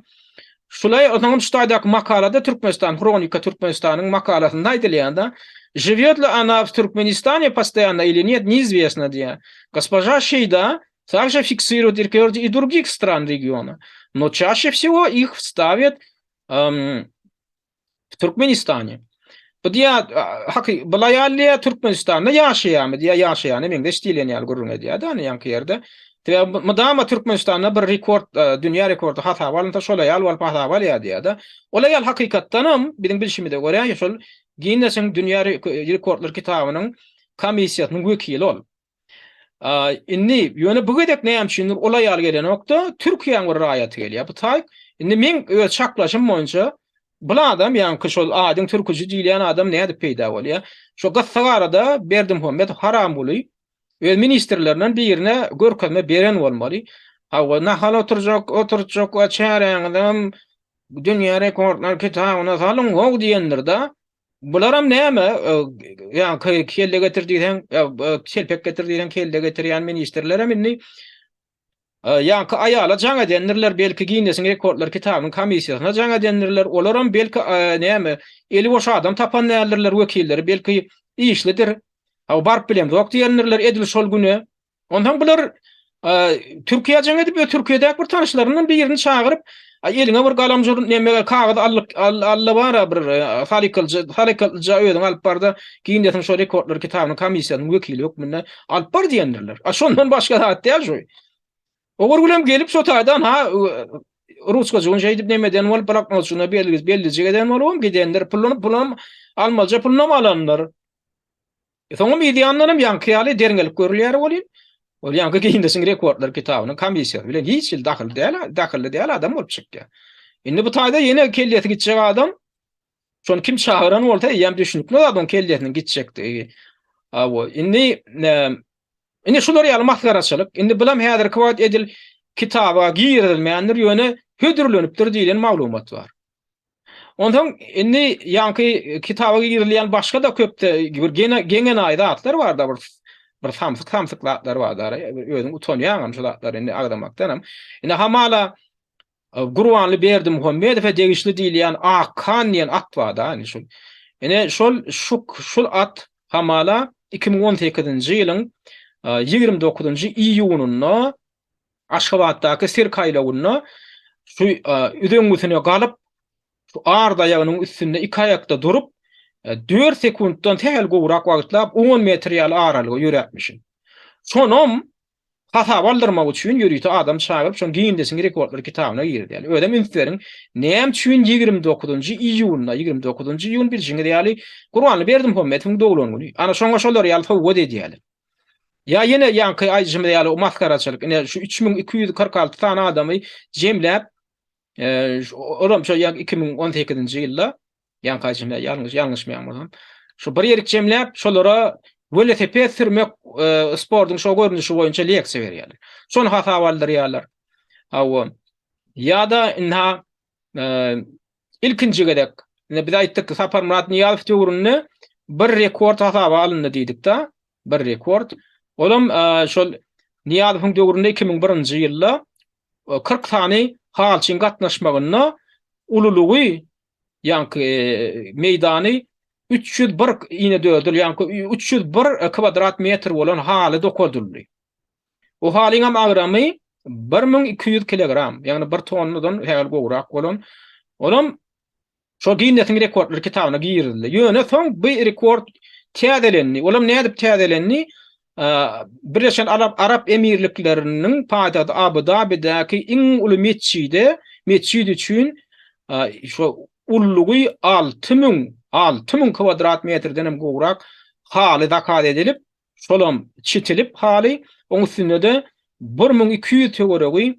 Şulay onuň şu taýdaky makalada Türkmenistan Hronika Türkmenistanyň makalasynda aýdylýar-da, Žiwýot li ona w Türkmenistane postoýanno ili net, neizwestno diýýär. Gospoža Şeýda Также фиксируют рекорды и других стран региона, но чаще всего их ставят эм, в Türkmenistane. Bu diýä haky bulaýal diýä Türkmenistanda ýaşaýarmy diýä ýaşaýany meňzeş diýlen ýaly gürrüň edýär-de ýaňky ýerde. Sebäbi mydama Türkmenistanda bir rekord, dünýä rekordy hasaba alynsa, şol aýal bolup hasaba alýar diýýär-de. Ol aýal hakykatdanam biziň bilşimize görä şol Ginnesiň dünýä rekordlar kitabynyň komissiýasynyň wekili ol. Indi ýöne bu gezek näme üçindir ol aýal gelenokda, Türkiýäň bir raýaty gelýär. Bu taýyk indi meň öz çaklaşym boýunça bul adam ýaňky şol Aýdyň Türküji diýilýän adam nädip peýda bolýar? Şo gyssag arada Berdimuhamedow Haramguly öz ministrlerinden birine görkezme beren bolmaly. Hawa, nahal oturjak, oturtjak we çäräňizem dünýä rekordlar kitabyna salyň how diýendir-de. Bularam näme, ýaňky kelle getir diýseň, çelpek getir diýseň kelle getirýän ministrlerem indi ýaňky aýala jaň edendirler, belki Ginnesiň rekordlar kitabynyň komissiýasyna jaň edendirler, olaram belki näme, eli boş adam tapan däldirler wekilleri, belki işlidir. Hawa, baryp bilemzok diýendirler edil şol güne. Onsoň bular Türkiýä jaň edip, Türkiýedäki bir tanyşlaryndan birini çagyryp, eliňe bir galam jur neme kagyz allyk alla bara bir salykalja salykalja özüň alyp barda Ginnesiň şo rekordlar kitabynyň komissiýasynyň wekili hökmünde alyp bar diýendirler. A şondan başga zat däl şu. Ogurgülem gelip şo taýdan ha ruçkajygyny şeýdip nemeden bolup bloknotjygyna belgisi bellijik eden bolubam gidendir. Puluny pulam almalyja pulunam alandyr. Soňam yz ýandanam ýaňky ýaly derňelip görülýär welin, ol ýaňky Ginnesiň rekordlar kitabynyň komissiýasy bilen hiç hili dahyly däl, dahylly däl adam bolup çykýar. Indi bu taýda ýene kellesi gitjek adam, şony kim çagyran bolsa eýýäm düşünikli zat oň kellesiniň gitjekdigi. Hawa, indi indi şular ýaly masgaraçylyk, indi bulam häzirki wagt edil kitaba girizilmändir, ýöne hödürlenipdir diýlen maglumat bar. Onsoň indi ýaňky kitaba girizilýän başga-da köpde bir geň-enaýy zatlar bar-da bir bir samsyk-samsyk zatlar bar-da. Özüň utanýaňam şu zatlary indi agzamakdanam. Indi hamala Gurbanly Berdimuhamedowa degişli diýilýän Akhan diýen at bar-da indi şol. Ine şol şu şul at hamala 2018-nji ýylyň 29-njy iýunynda Aşgabatdaky sirk aýlawynda şu üzeňňisine galyp, şu ar daýagynyň üstünde iki aýakda durup, dört sekuntdan sähel gowrak wagtlap on metr ýaly aralyga ýöräpmişin. Şonam hasaba aldyrmak üçin ýörite adam çagyryp, şony Ginnesiň rekordlar kitabyna girizýärler. Özem üns beriň, näme üçin 29-njy iýunda, 29-njy iýun bilşiňiz ýaly Gurbanly Berdimuhamedowyň doglan güni. Ana şoňa şolar ýaly sowgat edýärler. Ýa ýene ýaňky aýdyşymyz ýaly o masgaraçylyk, ine şu 3246 sany adamy jemläp, olam şo ýa 2018-nji ýylda, ýaňky aýdyşym ýaly ýalňyş ýalňyşmaýan bolsam, şu bir ýerik jemläp, şolara welosiped sürmek sportuň şo görnüşi boýunça leksiýa berýärler. Şony hasaba aldyrýarlar. Hawa. Ýa-da ynha Ilkinji gezek, indi biz aýtdyk, Saparmyrat Nyýazow döwründe bir rekord hasaba alyndy diýdik-de, bir rekord. Olam şol Nyýazowyň döwründe 2001-nji ýylda 40 sany halçyň gatnaşmagynda ululygy, ýaňky meýdany 301 inedördül, ýaňky 301 kwadrat metr bolan haly dokadyldy. Bu halyňam agramy 1200 kilogram, ýagny bir tonnadan sähel gowrak bolan. Olam şo Ginnesiň rekordlar kitabyna girizildi. Ýöne soň bu rekord täzelendi. Olam nädip täzelendi? Birleşen Arap Arap Emirlikleriniň paýtagty Abu-Dabidäki iň uly metjide, metjit üçin şo ululygy 6000, 6000 kwadrat metrden hem gowrak haly zakaz edilip, Şolam çitilip haly, oň üstünde-de 1200 töweregi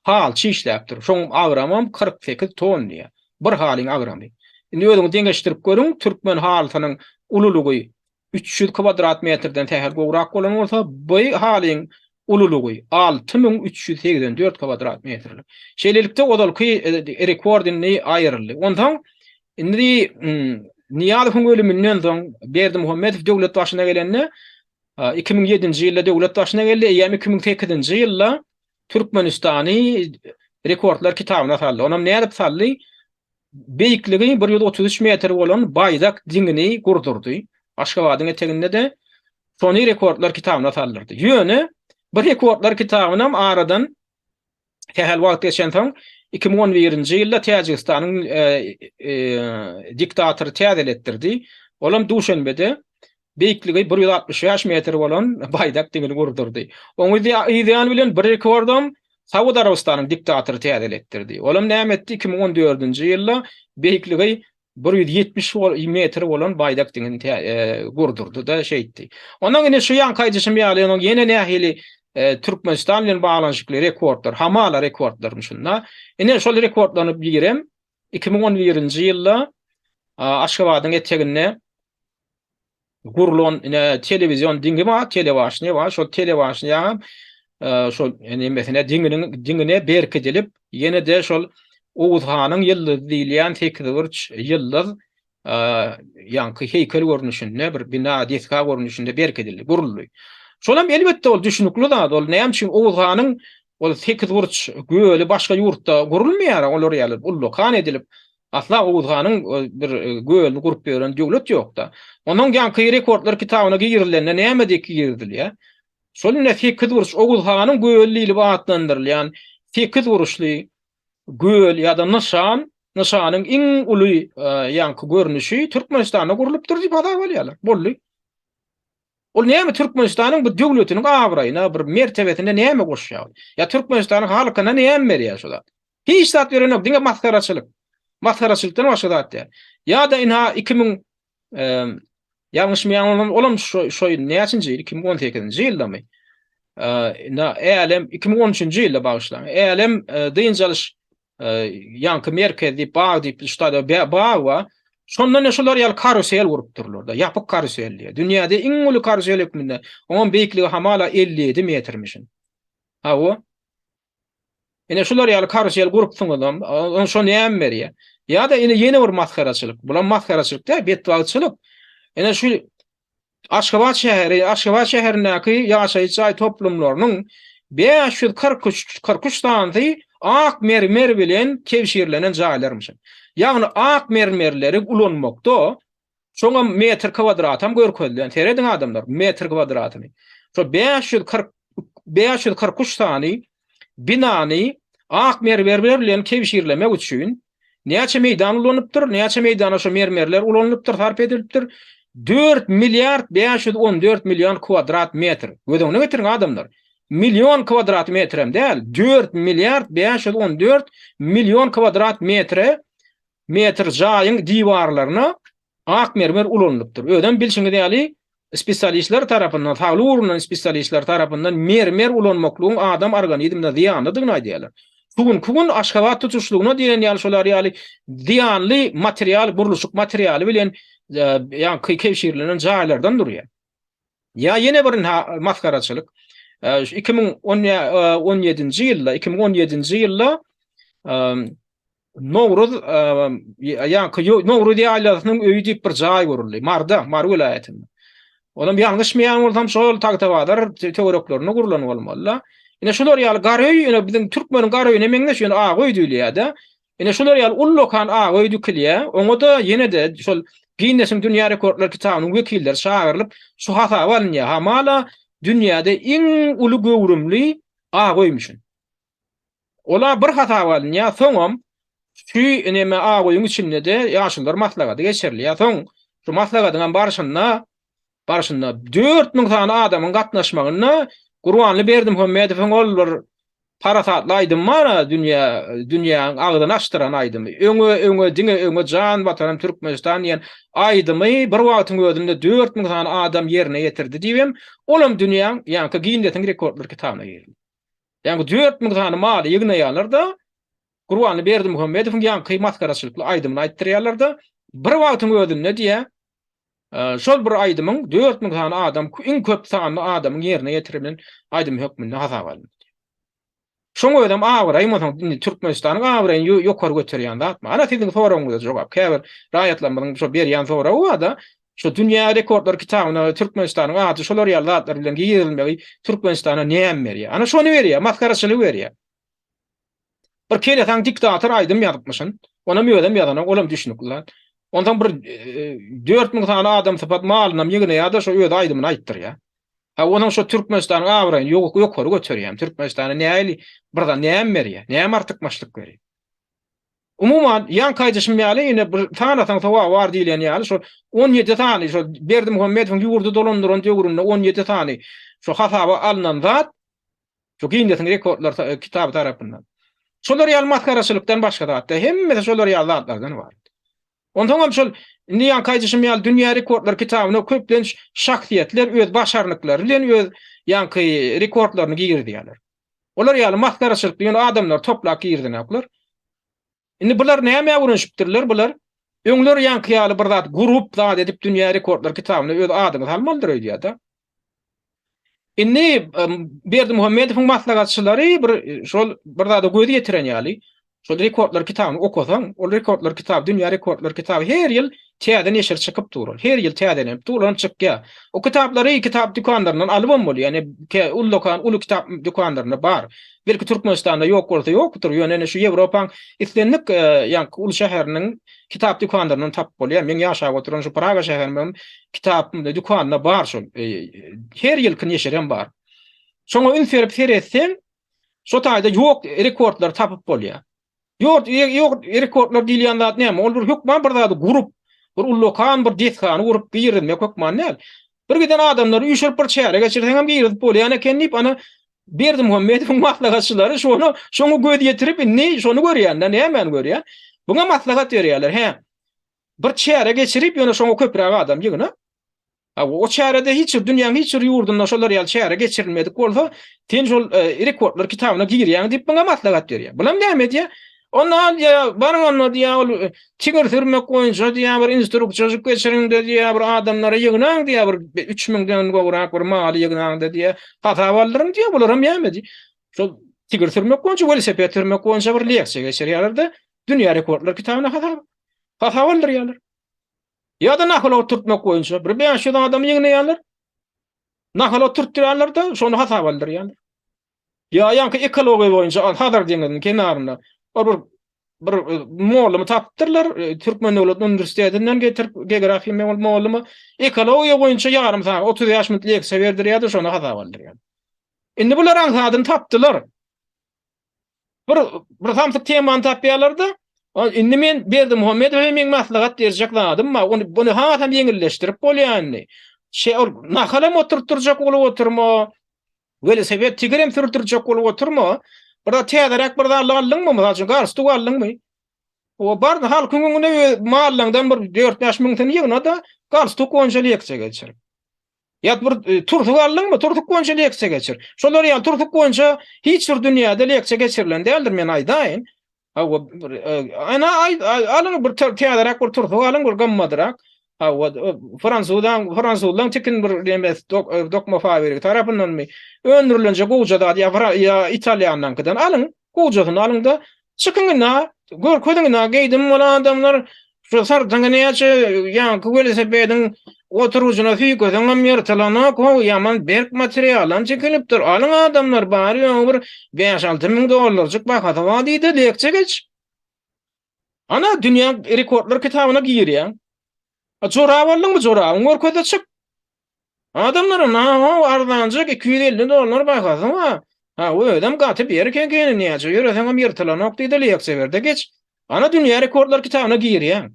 halçy işläpdir. Şoň agramam 48 ton diýýär. Bir halyň agramy. Indi özüňiz deňeşdirip görüň, türkmen halysynyň ululygy 300 kwadrat metrden sähel gowrak bolan bolsa, bu halyň ululygy 6384 kwadrat metrlik. Şeýlelikde ozalky rekord indi aýryldy. Onsoň Indi Nyýazowyň ölüminden soň Berdimuhamedow döwlet başyna gelende 2007-nji ýylda döwlet başyna geldi, eýýäm 2008-nji ýylda Türkmenistany rekordlar kitabyna saldy. Onam nädip saldy? Beýikligi 133 metr bolan Baýdak diňini gurdurdy. Aşgabadyň eteginde-de şony rekordlar kitabyna saldyrdy. Ýöne bu rekordlar kitabynam aradan Sähel wagt geçensoň, 2011-nji ýylda Täjigistanyň diktatory täzeletdirdi. Olam Duşenbede. beýikligi 165 metr bolan baýdak diňini gurdurdy. Oň yzýany bilen bir rekordam Saud Arabystanyň diktatory täzeletdirdi. Olam näme etdi? 2014-nji ýylda beýikligi 170 metr bolan baýdak diňini gurdurdy-da, şeýtdi. Ondan ine şu ýaňky aýdyşym ýaly, onuň ýene nähili Türkmenistan bilen baglanyşykly rekordlar, hamala rekordlarym şunda. Ine şol rekordlaryň birem 2011-nji ýylda Aşgabadyň eteginde gurlan ine telewizion diňi bar, telebaşnýa bar. Şol telebaşnýa şol nemesine diňiniň diňine berkidilip, ýene-de şol Oguz hanyň ýyldyzy diýilýän sekizburç ýyldyz ýaňky heýkel görnüşinde bir bina, desga görnüşinde berkidildi, guruldy. Şolam elbetde ol düşünikli zat. Ol näme üçin Oguz hanyň ol sekizburç göli başga ýurtda gurulmaýar, olar ýaly ullakan edilip Asla Oguz hanyň bir gölüni gurup ýören döwlet ýokda. Onuň ýaňky rekordlar kitabyna girizilende näme diýip girizilýär? Şol ine sekizburç Oguz hanyň göli diýlip atlandyrylýan sekizburçly göl ýa-da nyşan, nyşanyň iň uly ýaňky görnüşi Türkmenistanda gurlupdyr diýip hasap alýarlar. Boldy. Ol näme Türkmenistanyň bir döwletiniň abraýyna, bir mertebesine näme goşýar? Ýa Türkmenistanyň halkyna näme berýär şu zat? Hiç zat berenok, diňe masgaraçylyk. Masgaraçylykdan başga zat däl. Ýa-da ynha 2000 ýalňyşmaýan bolsam, olam şu şu ýyl näçinji ýyl? 2018-nji ýyldamy? Ynha Älem 2013-nji ýylda bagyşlaň. Älem dynç alyş ýaňky merkez diýip, bag diýip, şu taýda bag bar. Şonda ne şular ýaly karusel gurupdyrlar-da, ýapyk karusel diýýär. Dünýäde iň uly karusel hökmünde, oňam beýikligi hamala 57 metrmişin. Hawa. Ine şular ýaly karusel gurupsyňyzam, oň şo näme berýär? Ýa-da ine ýene bir masgaraçylyk. Bulam masgaraçylyk däl, betbagtçylyk. Ine şu Aşgabat şäheri, Aşgabat şäherindäki ýaşaýyş jaý toplumlarynyň 543 43 sanysy ak mermer bilen kebşirlenen jaýlarmyşyn. Ýagny ak mermerleri ulanmakda şoňa metr kwadratam görkezilen. Serediň adamlar, metr kwadratyny. Şo 540 543 sany binany ak mermerler bilen kebşirlemek üçin näçe meýdan ulanypdyr, näçe meýdana şo mermerler ulanylypdyr, sarp edilipdir? 4 milliard 514 million kwadrat metr. Göz öňüne getiriň adamlar. Million kwadrat metrem däl, 4 milliard 514 million kwadrat metre metr jaýyň diwarlaryna ak mermer ulanylypdyr. Özem bilşiňiz ýaly, spesialistler tarapyndan, saglyk ugrundan spesialistler tarapyndan mermer ulanmaklygyň adam organizmine zyýanlydygyny aýdýarlar. Şu günki gün Aşgabat tutuşlygyna diýen ýaly şolar ýaly zyýanly material, gurluşyk materialy bilen ýaňky kebşirlenen jaýlardan durýar. Ýa ýene bir masgaraçylyk. 2017-nji ýylda, 2017-nji ýylda Nowruz ýaňky Nowruz ýaýlasynyň öýi diýip bir jaý guruldy. Marda, Mary welaýatynda. Onam ýalňyşmaýan bolsam şol Tagtabazar töwereklerinde gurlan bolmaly-da. Ine şular ýaly gar öý, ine biziň türkmeniň gar öýüne meňzeş, ýöne ak öý diýilýär-de. Ine şular ýaly ullakan ak öý dikilýär. Oňa-da ýene-de şol Ginnesiň dünýä rekordlar kitabynyň wekilleri çagyrylyp, şu hasaba alynýar. Hamala dünýäde iň uly göwrümli ak öýmüşin. Ola bir hasaba alynýar, soňam şu neme Agoýuň içinde-de ýaşulular maslahaty geçirilýär. Soň şu maslahatyň hem barşynda barşynda 4000 sany adamyň gatnaşmagynda Gurbanly Berdimuhamedowyň ol bir parasatly aýdymy bar-a, dünýä dünýäň agzyny açdyran aýdymy. Öňe, öňe, diňe öňe jan Watanym Türkmenistan diýen aýdymy bir wagtyň özünde 4000 sany adam ýerine ýetirdi diýibem, olam dünýäň ýaňky Ginnesiň rekordlar kitabyna girdi. Ýagny 4000 sany maly ýygnaýarlar-da, Gurbanly Berdimuhamedowyň ýaňky masgaraçylykly aýdymyny aýtdyrýarlar-da, bir wagtyň özünde diýýär, şol bir aýdymyň 4000 sany adam, iň köp sanly adamyň ýerine ýetirilen aýdymy hökmünde hasaba alyndy. Şoň özem abraý bolsa, indi Türkmenistanyň abraýyny ýokary göterýän zatmy? Ana siziň soragyňyza jogap. Käbir raýatlarymyzyň şo berýän soragy bar-da, Şu dünýä rekordlar kitabyna Türkmenistanyň ady şolar ýaly zatlar bilen girizilmegi Türkmenistana näme berýär? Ana şony berýär, masgaraçylygy berýär. Bir kelesaň diktator aýdym ýazypmyşyn. Onam özem ýazanok, olam düşnükli zat. Onsoň bir 4000 sany adam sypat malynam ýygnaýar-da şo öz aýdymyny aýtdyrýar. Ha onuň şo Türkmenistanyň abraýyny ýokary göterýär. Türkmenistana nähili bir zat näme berýär? Näme artykmaçlyk berýär? Umuman, ýaňky aýdyşym ýaly, ine bir sanasaň sogaby bar diýlen ýaly, şol 17 sany şol Berdimuhamedowyň ýurdy dolandyran döwründe 17 sany şu hasaba alnan zat şu Ginnesiň rekordlar kitaby tarapyndan. Şolar ýaly masgaraçylykdan başga zat däl. Hemmesi şolar ýaly zatlardan ybarat. Onsoňam şol indi ýaňky aýdyşym ýaly dünýä rekordlar kitabyna köplenç şahsyýetler öz başarnyklary bilen öz ýaňky rekordlaryny girizýärler. Olar ýaly masgaraçylykly ýöne adamlary toplap girizenoklar. Indi bular nämä öwrenişipdirler bular? Öňler ýaňky ýaly bir zat gurup zat edip dünýä rekordlar kitabyna öz adyňy salmalydyr öýdýär-de. Indi Berdimuhamedowyň maslahatçylary bir şol bir zada göz ýetiren ýaly, şol rekordlar kitabyny okasaň, ol rekordlar kitaby, dünýä rekordlar kitaby her ýyl täze neşir çykyp dur. Her ýyl täzelenip dur, olam çykýar. O kitaplary kitap dükanlaryndan alybam bolýar. Ýani ullakan uly kitap dükanlarynda bar. Belki Türkmenistanda ýok bolsa ýokdur, ýöne ine şu Ýewropaň islendik ýaňky uly şäheriniň kitap dükanlaryndan tapyp bolýar. Meň ýaşap oturan şu Praga şäherimiň kitap dükanynda bar şol. Her ýylky neşirem bar. Şoňa üns berip seretseň, şo taýda ýok rekordlary tapyp bolýar. Ýok, ýok rekordlar diýilýän zat näme? Ol bir hökman bir zady gurup, bir ullakan bir desgany gurup girizmek hökman däl. Bir giden adamlary üýşürip bir çäre geçirseňem girizip bolýan eken diýip, ana Berdimuhamedowyň maslahatçylary şony şoňa göz ýetirip indi şony görýän-de, nämäni görýän? Buňa maslahat berýärler, hä. Bir çäre geçirip, ýöne şoňa köpräk adam ýygna. A o çärede hiç bir dünýäň hiç bir ýurdunda şolar ýaly çäre geçirilmedik bolsa, sen şol e, rekordlar kitabyna girýäň diýip muňa maslahat berýär. Bulam näme edýär? Onda diýýär, baryň onda diýýär, ol e, tigir sürmek boýunça diýýär, bir instruksiýajyk geçiriň-de diýýär, bir adamlary ýygnaň diýýär, bir 3000-den gowrak bir maly ýygnaň-da diýýär, hasap aldyryň diýýär, bularam näme diýýär. Şol tigir sürmek boýunça, welosiped sürmek boýunça bir leksiýa geçirýärler-de, dünýä rekordlar kitabyna hasap hasap aldyrýarlar. Ýa-da nahal oturtmak boýunça bir 500 adamy ýygnaýarlar. Nahal oturtdyrýarlar-da, şony hasap aldyrýarlar. Ýa ýaňky ekologiýa boýunça Hazar deňiziniň kenarynda ol bir bir e, mollumy tapypdyrlar, e, Türkmen döwlet uniwersitetinden getirip geografiýa mollumy ekologiýa boýunça ýarym sagat 35 minut leksiýa berdirýärdi, şony hasap aldyrýar. Indi bular aňsadyny tapdylar. Bir bir samsyk temany tapýarlar-da, indi men Berdimuhamedowa meň maslahat berjek zadym bar. Ony buny hasam ýeňilleşdirip bolýar indi. Şe ol nahalam oturtdyrjak bolup oturma. Welosiped tigirem sürdürjek bolup oturma. Bir zat täzeräk bir zat aldyňmy, mysal üçin galstuk aldyňmy? O bar halkyň öňüne öz mallaňdan bir 4-5 müňsini ýygna-da, galstuk boýunça leksiýa geçir. Ýa bir e, tursuk aldyňmy, tursuk boýunça leksiýa geçir. Şolar ýaly tursuk boýunça hiç bir dünýäde leksiýa geçirilen däldir, men aýdaýyn. Hawa, bir e, ana alyň bir täzeräk bir tursuk alyň, bir gymmadrak. Hawa, e, fransuzdan, fransuzlaň tikin bir nemes dok, dokma fabrigi tarapyndanmy öndürilenje gowja zat ýa ýa italýanlaňkydan alyň. Gowjasyny alyň-da, çykyň ina, görkeziň ina, geýdim bol adamlar, şu syrtyňy näçe ýaňky welosipediň oturgyjyna süýkeseňem ýyrtylanok, how, ýaman berk materialdan çekilipdir, alyň adamlar, bary-ýogy bir bäş-alty müň dollarjyk bahasy bar diý-de, leksiýa geç. Ana, dünýä rekordlar kitabyna girýäň. Jorap aldyňmy, jorabyňy görkez-de çyk. Adamlara nahow arzanjak 250 dollar bahasy bar. Ha, özem gaty berk ekeni, näçe ýöreseňem ýyrtylanok diýdi, leksiýa berde geç. Ana dünýä rekordlar kitabyna girýäň.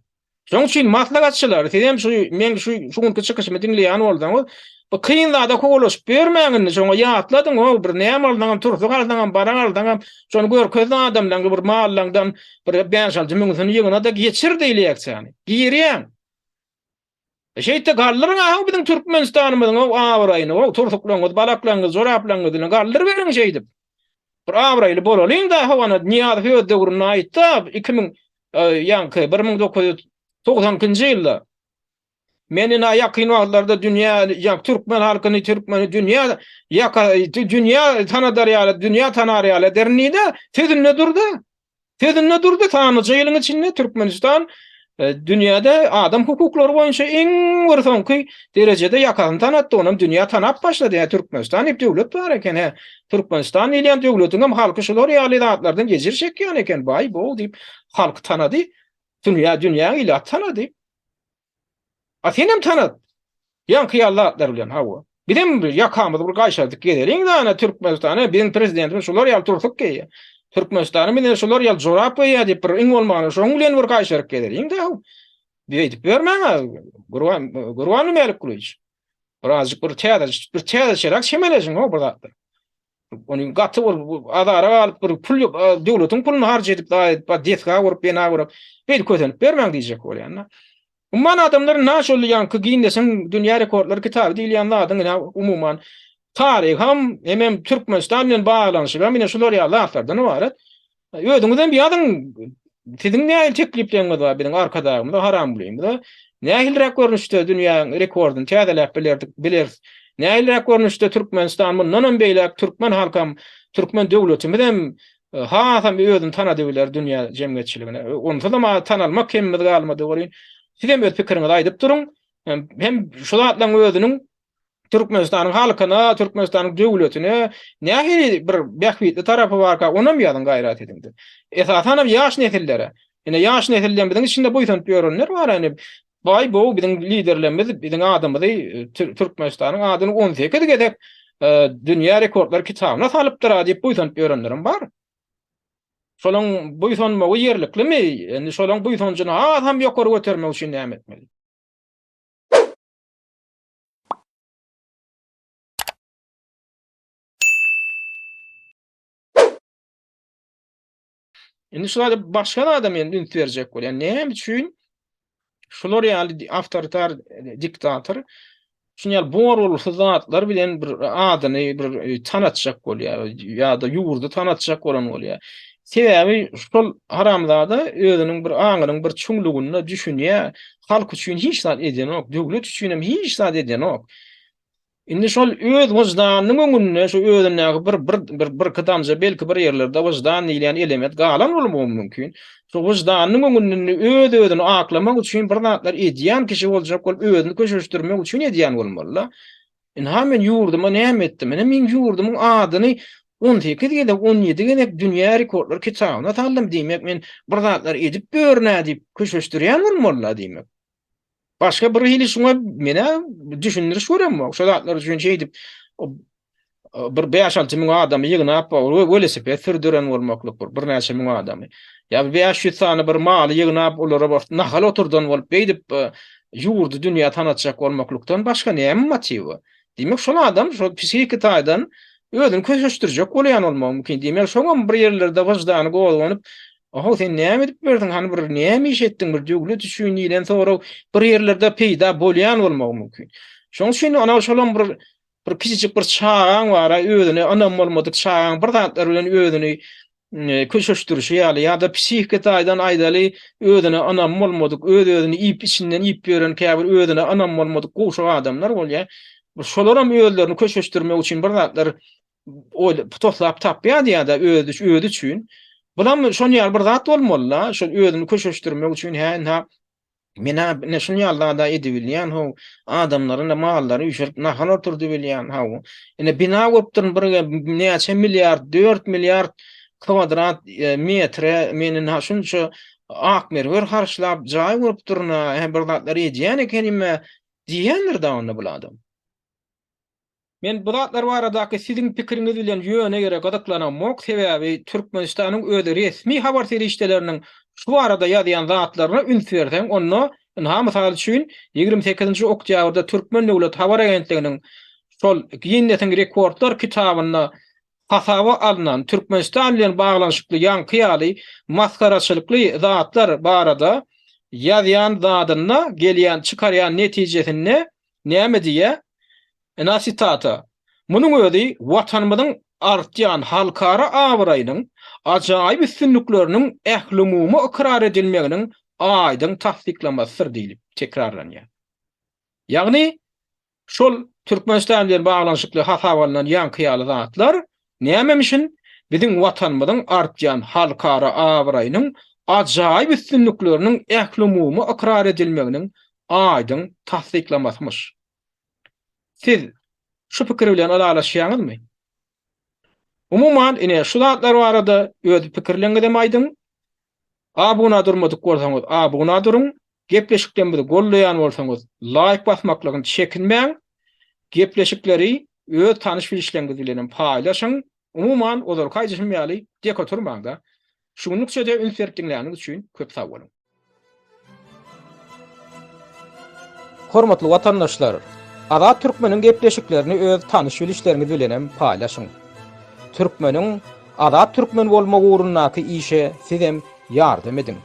Şoň üçin maslahatçylar, sizem şu meň şu şu günki çykyşymy diňleýän bolsaňyz, bu kyn zada kowalaşyp ýörmäň indi, şoňa ýatladyň, o bir näme alsaňam, tursuk alsaňam, barak alsaňam, şony görkez adamlaňa bir mallaňdan bir 5-6 müňsini ýygna-da geçir diý leksiýany. Girýäň. Şeýtde galdyryň ahaw biziň Türkmenistanymyzyň ow abraýyny ow tursuklaryňyz balaklaryňyz joraplaryňyz bilen galdyryberiň şeýdip. Bir abraýly bolalyň da how ana Nyýazow öz döwründe aýtda 2000 ýaňky 1992-nji ýylda Men ina ýakyn wagtlarda dünýä ýa türkmen halkyny türkmeni dünýä ýaka dünýä tanadar ýaly dünýä tanar ýaly ederin diýdi sözünde durdy. Sözünde durdy, sanlyja ýylyň içinde Türkmenistan e, dünýäde adam hukuklary boýunça iň bir soňky derejede ýakasyny tanatdy, onam dünýä tanap başlady. Hä, Türkmenistan diýip döwlet bar eken, hä. Türkmenistan diýilýän döwletiň hem halky şular ýaly zatlardan ejir çekýän eken, baý bo diýip halky tanady. Dünýä, dünýäň ilaty tanady. A senem tanat. Ýaňky ýaly zatlar bilen, hawa. Bizem ýakamyzy bir gaýşardyp gezeliň dana Türkmenistana, biziň prezidentimiz şular ýaly tursuk geýýär. Türkmenistanyň ine şular ýaly jorap geýýär diýip bir iň bolmanda şoň bilen bir gaýşaryp gezeliň-dä. Beýdip ýörmäň-ä Gurban Gurban Mälikgulyç. Birazjyk bir täze bir täzeçeräk çemeleşiň ho bir zatlar. Ony gaty bir azara galyp bir pul döwletiň puluny harç edip desga gurup bina gurup beýdip kösenip bermäň diýjek bolýan-da. Umuman adamlar na şol ýaňky Ginnesiň dünýä rekordlary kitaby diýilýän zadyň ine umuman taryham hemem Türkmenistan bilen baglanyşygam ine şular ýaly zatlardan ybarat. Özüňiz hem ýazyň siziň nähili teklipleriňiz bar biziň Arkadagymyza, Haramgulymyza? Nähiliräk görnüşde dünýäň rekordyny täzeläp bilerdik, bileris? Nähiliräk görnüşde Türkmenistan mundan hem beýläk türkmen halkam, türkmen döwletimiz hem hasam özüni tanadybiler dünýä jemgyýetçiligine. Onsuzam tanalmak kemimiz galmady welin, siz hem öz pikiriňizi aýdyp duruň. Hem şu zatlaryň özüniň Türkmenistanyň halkyna, Türkmenistanyň döwletine nähili bir bähbitli tarapy barka, onam ýazyň gaýrat ediň-de. Esasanam ýaş nesillere. Ine ýaş nesillerimiziň içinde buýsanyp ýörenler bar, ýani baý bu biziň liderlerimiz biziň adymyzy Türkmenistanyň adyny 18 gezek dünýä rekordlar kitabyna salypdyr diýip buýsanyp ýörenlerem bar. Şolaň buýsanmagy ýerliklimi? Indi şolaň buýsanjyny hasam ýokary götermek üçin näme etmeli? Indi şu zada başga zada men üns berjek bolýan. Näme üçin şular ýaly awtoritar e, diktator şuny ýaly bor-bolgusyz zatlar bilen bir adyny bir e, tanatjak bolýar ýa-da ýurdy tanatjak bolan bolýar. Sebäbi şol haramzada özüniň bir aňynyň bir çuňlugynda düşünýär, halk üçin hiç zat edenok, döwlet üçin hem hiç zat edenok. Indi şol öz wyždanynyň öňünde şu özündäki bir bir bir birki damja belki bir ýerlerde wyždan diýilýän element galan bolmagy mümkin. Şu wyždanynyň öňünde indi öz-özüni aklamak üçin bir zatlar edýän kişi boljak bolup özüni köşeşdirmek üçin edýän bolmaly-da. Ynha men ýurduma näme etdim? Ine meň ýurdumyň adyny 18 gezek, 17 gezek dünýä rekordlar kitabyna saldym diýmek men bir zatlar edip ýörün-ä diýip köşeşdirýän bolmaly-da diýmek. Başga bir hili şuňa menä düşündiriş göremok. Şo zatlar üçin şeýdip bir 5-6 müň adamy ýygnap welosiped sürdüren bolmaklyk bir birnäçe müň adamy. Ýa 500 sany bir maly ýygnap olara bir nahal oturdan bolup beýdip e, ýurdy dünýä tanatjak bolmaklykdan başga näme motiwi? Diýmek şol adam şol psihiki taýdan özüni köşeşdirjek bolýan bolmagy mümkin. Diýmek şoňam bir ýerlerde wyždany gozganyp Oho, sen näme edip berdiň, hany bir näme iş etdiň, bir döwlet üçin diýlen sorag bir ýerlerde peýda bolýan bolmagy mümkin. Şonuň üçin ana şolam bir bir kiçijik bir çagaň bar, özüne ynam bolmadyk çagaň bir zatlar bilen özüni e, köşeşdirişi ýaly ýa-da psihiki taýdan aýdaly özüne ynam bolmadyk, öz-özüni iýip içinden iýip ýören käbir özüne ynam bolmadyk gowşak adamlar bolýar. Şolaram özlerini köşeşdirmek üçin bir zatlar oýlap toslap tapýardy ýa-da özi özi üçin. Bulam şon ýaly bir zat bolmaly-da, şol özüni köşeşdirmek üçin hä ynha men-ä ine şun ýaly zada edibilýän how, adamlary ine mallary üýşürip nahal oturdybilýän how. Ine bina gurupdyryn bir näçe milliard, 4 milliard kwadrat e, metre men ynha şunça ak merwer harçlap jaý gurupdyryn-a, hä bir zatlar edýän ekenim-ä diýýändir-dä onda bul adam. Men bu zatlar baradaky siziň pikiriňiz bilen ýöne ýere gyzyklanamok, sebäbi Türkmenistanyň öz resmi habar serişdeleriniň şu barada ýazýan zatlaryna üns berseň, onda, ynha, mysal üçin, 28-nji oktýabrda Türkmen döwlet habar agentliginiň şol Ginnesiň rekordlar kitabynda hasaba alnan Türkmenistan bilen baglanyşykly ýaňky ýaly masgaraçylykly zatlar barada ýazýan zadynda gelýän çykarýan netijesinde näme diýýär? Ynha sitata, Munuň özi Watanymyzyň artýan halkara abraýynyň, ajaýyp üstünlikleriniň ählumumy ykrar edilmeginiň aýdyň tassyklamasydyr diýlip tekrarlanýar. Ýagny, şol Türkmenistan bilen baglanyşykly hasaba alnan ýaňky ýaly zatlar nämemişin biziň Watanymyzyň artýan halkara abraýynyň, ajaýyp üstünlikleriniň ählumumy ykrar edilmeginiň aýdyň tassyklamasymyş. Siz şu pikir bilen ylalaşýaňyzmy? Umuman, ine şu zatlar barada öz pikirleriňizem aýdyň. Abuna durmadyk bolsaňyz, abuna duruň. Gepleşiklerimizi gollaýan bolsaňyz, laýk basmaklygyny çekinmäň. Gepleşikleri öz tanyş-bilişleriňiz bilen hem paýlaşyň. Umuman, ozalky aýdyşym ýaly, dek oturmaň-da. Şu günlükçe-de üns berip diňläniňiz üçin köp sag boluň. Hormatly watandaşlar! Azat Türkmeniň gepleşiklerini öz tanyş-bilişleriňiz bilenem paýlaşyň. Türkmeniň azat türkmen bolmagy ugrundaky işe sizem ýardam ediň.